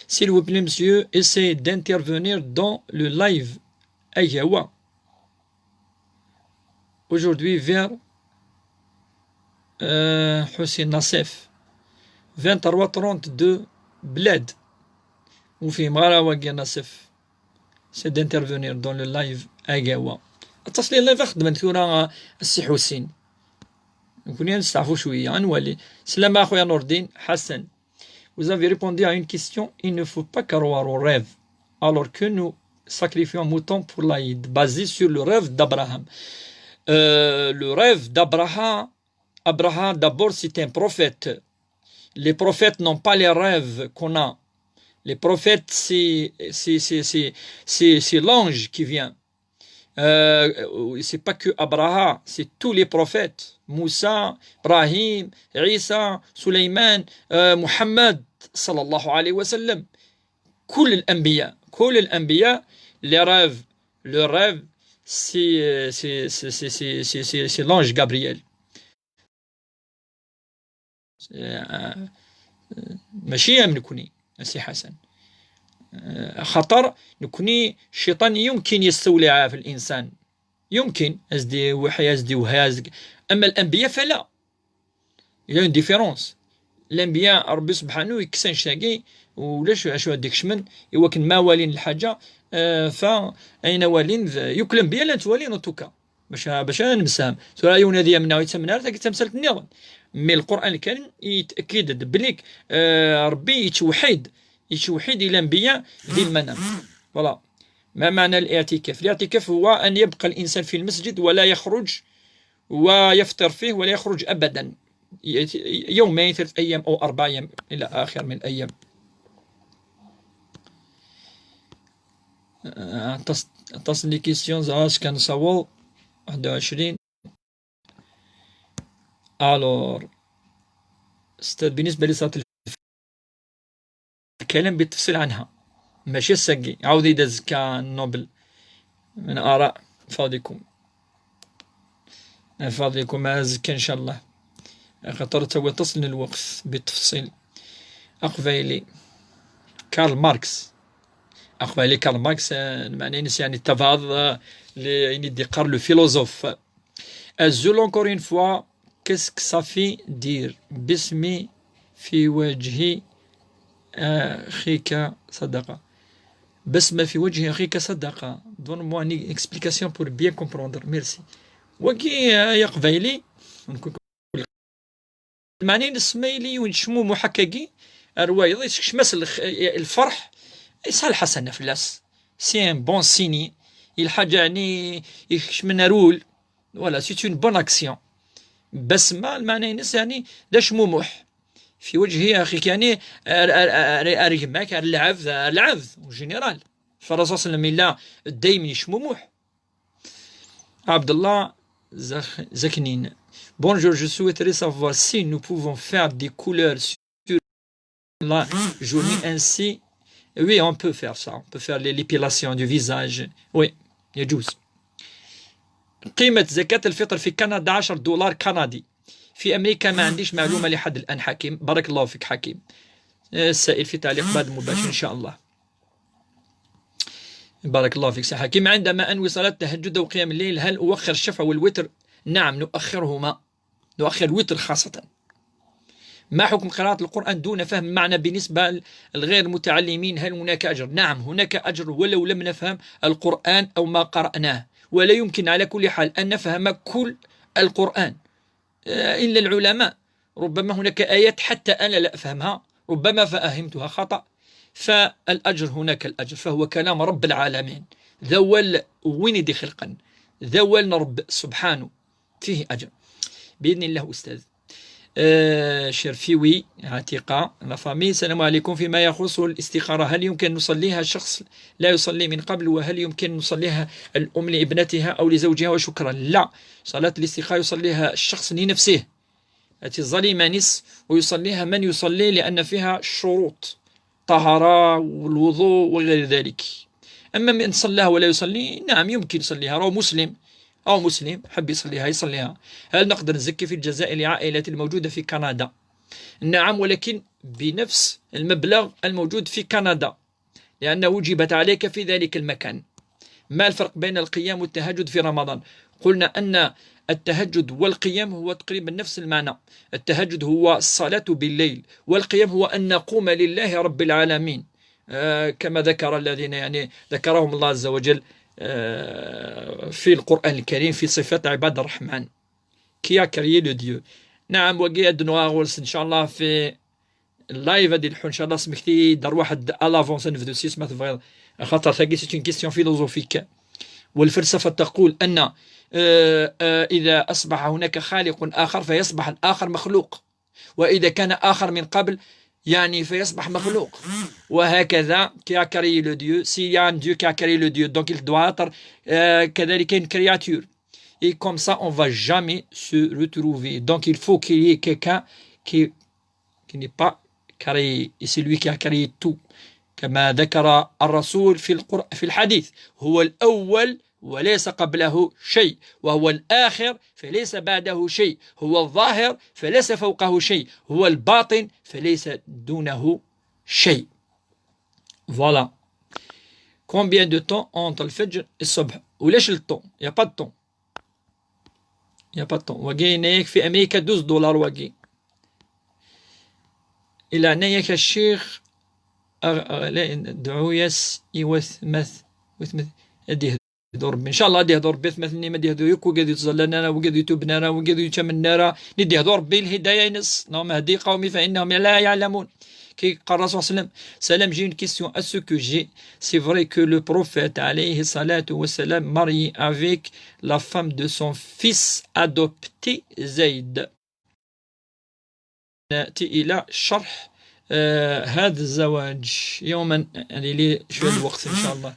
S'il vous plaît, monsieur, essayez d'intervenir dans le live. أيوا. Aujourd'hui vers, euh, حسين نصيف. Vingt-trois trente-deux بلاد. وفي مغارة واقي نصيف. C'est d'intervenir dans le live أيوا. اتصلي اللايف خدمة ثورة السي حسين. نكون نستعفو شوية، نولي. سلام أخويا نور الدين حسن. Vous avez répondu à une question, il ne faut pas croire au rêve, alors que nous sacrifions un mouton pour l'Aïd, basé sur le rêve d'Abraham. Euh, le rêve d'Abraham, Abraham, d'abord, c'est un prophète. Les prophètes n'ont pas les rêves qu'on a. Les prophètes, c'est, c'est, c'est, c'est, c'est, c'est l'ange qui vient. Euh, c'est pas que Abraham, c'est tous les prophètes. Moussa, Ibrahim, Isa, Suleyman, euh, Mohammed, صلى الله عليه وسلم. كل الأنبياء، كل الأنبياء، les rêves, le rêve, c'est, euh, c'est, c'est, c'est, c'est, c'est, c'est, c'est l'ange Gabriel. آه، آه، ماشي من نكوني، سي حسن. آه، خاطر نكوني الشيطان يمكن يستولي في الإنسان. يمكن، أزدي وحي، أزدي وهي، أزدي. أما الأنبياء فلا. Il y a une différence. الأنبياء ربي سبحانه يكسن شاقي، ولاش شو هديك شمن، إوا كن ما والين الحاجة، آه، فأين والين ذ-، يكلم بيا لا توالين أوتوكا. باش، باش نمسهم. ثورة يوم هذه يمنع ويتسمن عرفت كي تمسلت النظام. Mais القرآن كان يتأكد بليك، آه، ربي يتوحيد، يتوحيد إلى أنبياء ذي المنام. Voilà. ما معنى الاعتكاف؟ الاعتكاف هو أن يبقى الإنسان في المسجد ولا يخرج ويفطر فيه ولا يخرج أبدا. ي-، يومين، ثلاث أيام أو أربع أيام إلى آخر من الأيام. آه، تص-، تصل لي كيستيون زعما كان صوو واحد وعشرين. ألور، أستاذ، بالنسبة لصلاة الكلام بالتفصيل عنها، ماشي السقي. عاودي داز كا نوبل من آراء فاضلكم. فاضلكم مع زكا إن شاء الله. خاطر تا هو تصلنا الوقت بالتفصيل. أقبايلي كارل ماركس. أقبايلي كارل ماركس، آه، معنى نس يعني التفاض، آه، ل-، يعني دي قار لو فيلوزوف. أزول encore une fois، qu'est-ce que ça fait dire باسمي في وجهي أخيك صدقة؟ بسمة في وجه أخيك صدقة. Donne-moi une explication pour bien comprendre. Merci. وكي يا قبايلي، نكون معني نسميلي ونشمو محكاكي، روايض يسكش مس الخ-، الفرح، يسال حسن فلاس. C'est un bon signe. الحاجة يعني يكش من رول. Voilà, c'est une bonne action. بسمة المعنى ينس يعني دا شموموح في وجهي أخيك، يعني أر-، أر-، أر-، أرجمك، أر العبد، أر العبد، en général. فالرسول صلى الله عليه وسلم إلا دايما يشموموح. عبد الله زخ-، زكنين. Bonjour, je souhaiterais savoir si nous pouvons faire des couleurs sur la journée ainsi. Oui, on peut faire ça. On peut faire les- l'épilation du visage. Oui, يجوز. قيمة زكاة الفطر في كندا عشر دولار كندي. في أمريكا ما عنديش معلومة لحد الآن حكيم. بارك الله فيك حكيم. السائل في تعليق بعد المباشر إن شاء الله. بارك الله فيك سي حكيم. عندما أنوي صلاة التهجد وقيام الليل، هل أؤخر الشفع والوتر؟ نعم، نؤخرهما، نؤخر الوتر خاصة. ما حكم قراءة القرآن دون فهم معنى بالنسبة لغير المتعلمين؟ هل هناك أجر؟ نعم، هناك أجر ولو لم نفهم القرآن أو ما قرأناه، ولا يمكن على كل حال أن نفهم كل القرآن. آه، إلا العلماء. ربما هناك آيات حتى أنا لا أفهمها، ربما فهمتها خطأ، فالأجر هناك الأجر، فهو كلام رب العالمين. d awal n win i d-ixelqen, d awal n Ṛebbi subḥanu, فيه أجر. بإذن الله أستاذ. آه، شرفيوي عتيقة، la famille. السلام عليكم. فيما يخص الاستخارة، هل يمكن نصليها شخص لا يصلي من قبل؟ وهل يمكن نصليها الأم لابنتها أو لزوجها؟ وشكرا. لا، صلاة الاستخارة يصليها الشخص لنفسه، التي ظلمنس، ويصليها من يصلي، لأن فيها شروط طهارة والوضوء وغير ذلك. أما من صلاها ولا يصلي، نعم، يمكن يصليها، راهو مسلم، أو مسلم حب يصليها، يصليها. هل نقدر نزكي في الجزائر لعائلة الموجودة في كندا؟ نعم، ولكن بنفس المبلغ الموجود في كندا، لأن وجبت عليك في ذلك المكان. ما الفرق بين القيام والتهجد في رمضان؟ قلنا أن التهجد والقيام هو تقريبا نفس المعنى. التهجد هو الصلاة بالليل، والقيام هو أن نقوم لله رب العالمين، آه، كما ذكر الذين، يعني، ذكرهم الله عز وجل، آه، في القرآن الكريم في صفات عباد الرحمن. Qui a créé le Dieu؟ نعم، وقيا دنوا غولس إن شاء الله في اللايف غادي نلحو إن شاء الله سمكتي دار واحد à l'avance نبدو سيس ما تبغيض، خاطر ثاقي c'est une question philosophique. والفلسفة تقول أن، آه، آه، إذا أصبح هناك خالق آخر فيصبح الآخر مخلوق، وإذا كان آخر من قبل، يعني، فيصبح مخلوق. وهكذا qui a créé le Dieu, s'il y a un Dieu qui a créé le Dieu, donc il doit être, euh, كذلك une créature. Et comme ça, on va jamais se retrouver. Donc il faut qu'il y ait quelqu'un qui, qui n'est pas créé. Et c'est lui qui a créé tout. كما ذكر الرسول في القرآن، في الحديث: هو الأول وليس قبله شيء، وهو الآخر فليس بعده شيء، هو الظاهر فليس فوقه شيء، هو الباطن فليس دونه شيء. Voilà. Combien de temps entre الفجر et الصبح؟ ولاش le temps؟ Il y a pas de temps. Il y a pas de temps. واقي هنايا في أمريكا دوز دولار واقي. إلا هنايا الشيخ أغ-، أغ-، لا، دعو ياس إيوث مث، وث مث، أديه دور بي. إن شاء الله أديه دور بي، ثمثني ما أديه دور يكو قد يتزلنا، وقد يتوبنا، وقد يتمنى، نديه دور بي الهداية ينس. اللهم اهدي قومي فإنهم لا يعلمون. كي قال الرسول صلى الله عليه وسلم: سلام، j'ai une question. À ce que j'ai, c'est vrai que le prophète عليه الصلاة والسلام marié avec la femme de son fils adopté Zayd. نأتي إلى شرح، آه، هذا الزواج يوما، يعني لي شوية الوقت إن شاء الله.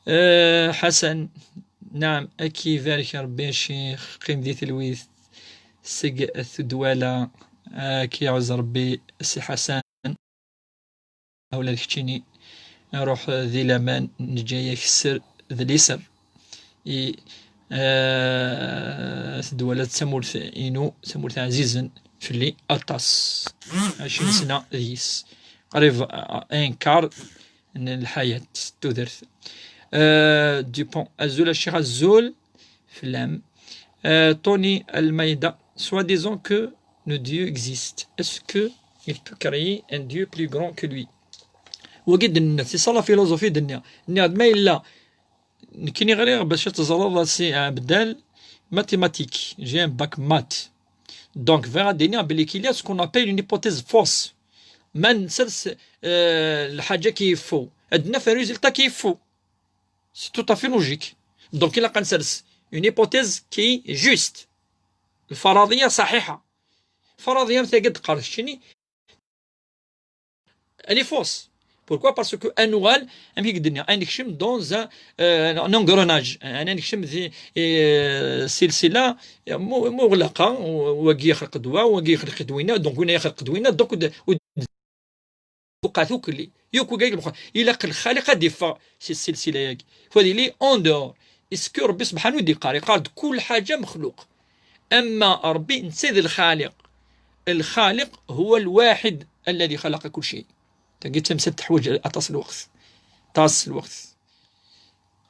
آه، حسن، نعم، أكي بارك ربي يا شيخ، قيم دي تلويث، سق الثدوالة، آه، كي يعوز ربي سي حسن. ولا كتشيني نروح ذي لمان نجايا كسر ذي ليسر. إي، آه، تدوالة تسمورت إنو، تسمورت عزيزا في اللي أطاس. عشرين سنة ذيس. قريب، آه، إنكار إن الحياة تدرت. آه، ديبون، أزول الشيخ أزول فلام. آه، طوني الميدة، soi-disant que le Dieu existe. Est-ce que il peut créer un Dieu plus grand que lui؟ وقد الناس يصلى فيلوزوفي دنيا. نيا ما إلا نكيني غير باش تزرد سي عبدال mathématique. J'ai un bac maths. Donc, فيغا دينيا بلي كيليا ce qu'on appelle une hypothèse fausse. ما نسرس، آه، الحاجة كيفو. عندنا في résultat كيفو. C'est tout à fait logique. Donc, il a une hypothèse qui est juste. الفرضية صحيحة. الفرضية مثل قد قال شني، elle est fausse. Pourquoi؟ Parce que أنوال أم هيك الدنيا أنا نكشم dans un، آه، un engrenage. أنا نكشم في، آه، سلسلة مو-، مغلقة، وكي يخلق دواء وكي يخلق دوينة، donc وين يخلق دوينة، donc د-، ود-، وقع ثوك اللي يوكو قايل بخ-، إلا قل الخالق غادي يفا سي السلسلة ياك. فهذه لي en dehors. Est-ce que ربي سبحانه يدي قاري؟ قال كل حاجة مخلوق. أما ربي نسيد الخالق. الخالق هو الواحد الذي خلق كل شيء. تلقيت مسد حوايج أطاس الوقت. طاس الوقت.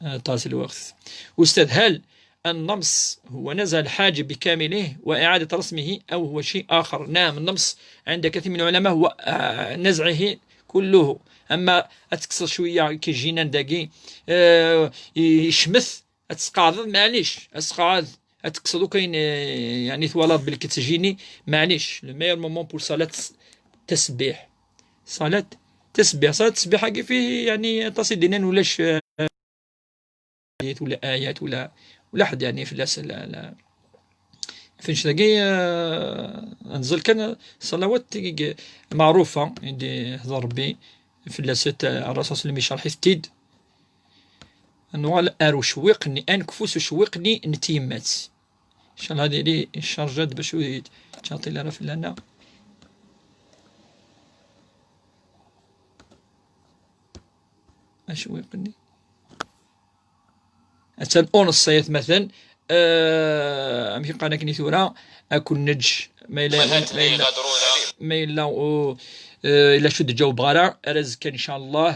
آه، طاس الوقت. أستاذ، هل النمص هو نزع الحاجب بكامله وإعادة رسمه أو هو شيء آخر؟ نعم، النمص عند كثير من العلماء هو، آه، نزعه كله. أما أتكسر شوية كي جينا داكي، آه، يشمث، أتسقاعد، معليش، أتسقاعد، أتكسر كاين، آه، يعني ثوالات بالكتجيني، معليش. Le meilleur moment pour صلاة التسبيح. صلاة tasebbiḥt, tesbiḥ-agi fi, yeɛni, aṭas i d-yennan ulac, eh, ayat wala ayat wala, wala ḥedd, yeɛni, fell-as la, la, f annect-agi, eh, ad nẓil kan ṣalawat tigi meɛrufa i d-ihder Rebbi fell-as, eh, Ṛṛasul sallam icerḥ-it-id. Ad nuɣal ar ucewwiq-nni, ad nekfu s ucewwiq-nni n tyemmat. Ncallah ad yili iccarja-d bac ur yettɛeṭṭil ara fell-aneɣ. Acewwiq-nni. Attan ur neṣṣayat matan. Eh, amek i qqaren akken i tura, ad ken-neǧǧ. Ma yella, ma yella, ma yella, u-, eh, illa acu d-ǧawbeɣ ara, ar azekka, ncallah.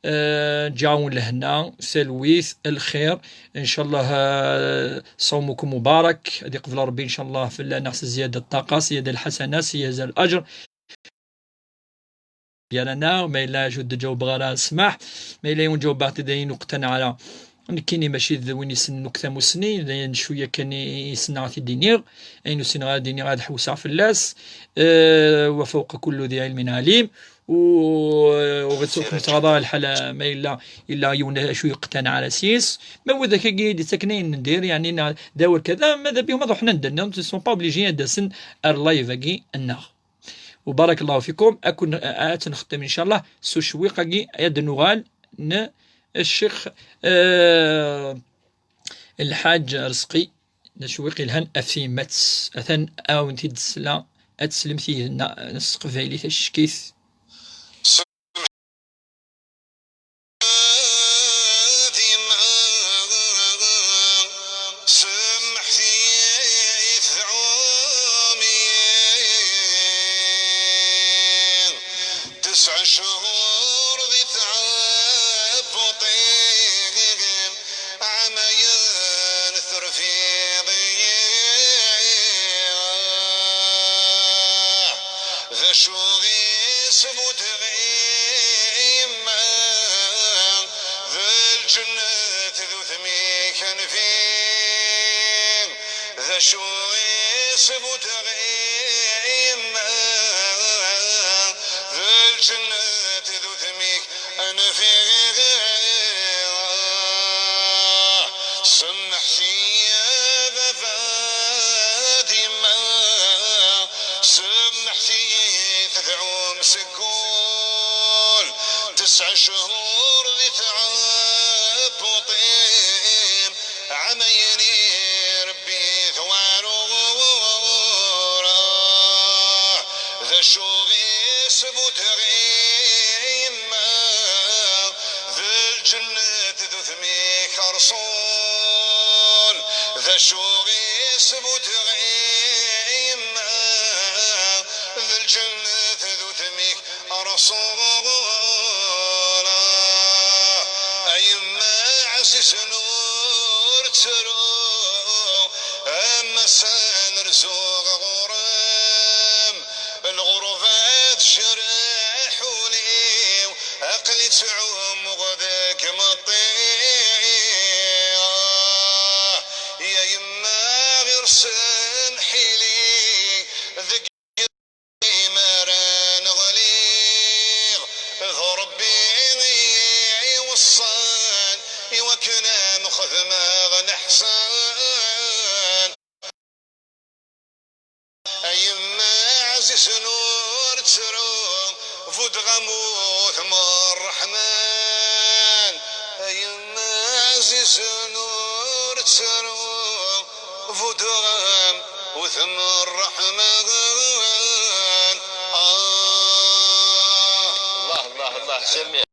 Eh, ǧǧiɣ-awen lehna, talwit, lxir. Ncallah, eh, ṣawmukum mubarak. Ad iqbel Ṛebbi, ncallah, fell-aneɣ s zzyada ṭṭaqa, s zzyada lḥasana, s zzyada laǧr. Gar-aneɣ, ma yella acu d-ǧawbeɣ ara, ssmaḥ. Ma yella yiwen ǧawbeɣ-t-id ayen ur qtaneɣ ara, nekkini mačči d win yessnen akk tamussni, d ayen cwiya kan i, i ssneɣ ad t-id-iniɣ. Ayen ur ssineɣ ara ad d-iniɣ ad ḥewseɣ fell-as. Eh, wa fawqa kullu dhi ilmin alim. U, u ɣitt ur kem-tɣaḍ ara lḥal, ma yella, yella yiwen acu yeqtan ara s-yes. Ma widak-agi i d-ittaken ayen n dir, yeɛni, neɣ d awal kada, ma d abihum ad ruḥen anda nniḍen, ils sont pas obligés ad d-asen ar live-agi nneɣ. وبارك الله فيكم. أكون أتنختم إن شاء الله سو شويقاكي يد نغال ن الشيخ، آه، الحاج رزقي. نشويق الهن أفيمت أثن أون تيد السلا أتسلم فيه نسق فيلي تشكيث. سمحتي تعومي تسع شهور ذي تعب وطين عميان ترفيضي. ذا شو غيس متغيما ذا الجنة ذو ثميكن فيه. ذا شو غيس متغيما ذا الجنة ذو ثميك أنا فيه. سمحتي يا فاطمة، سمحتي تدعو مسكون، تسع شهور ذي تعب وطيب، عميني ربي ثوار وغورا. ذا شو غيس بوتغيما، ذا الجنة ذو ثميك رسول. ذا شو غيس بوتغيما، ذا الجنة ذو ثميك رسول. أيما عزيز نور ترو، أما سان رزوق غرام. الغربة تجرح ولي، عقلي تعوم غدك مطيع. يا يما غير سنحيلي، ذقي ما راه نغليغ. ذو ربي يوصان، يوكنا مخدمة غنحسن. أيما عزيز نور ترو، فود غموت من الرحمن. أيما عزيز نور ترو، فود غموت من الرحمن. آه. الله، الله، الله، جميل.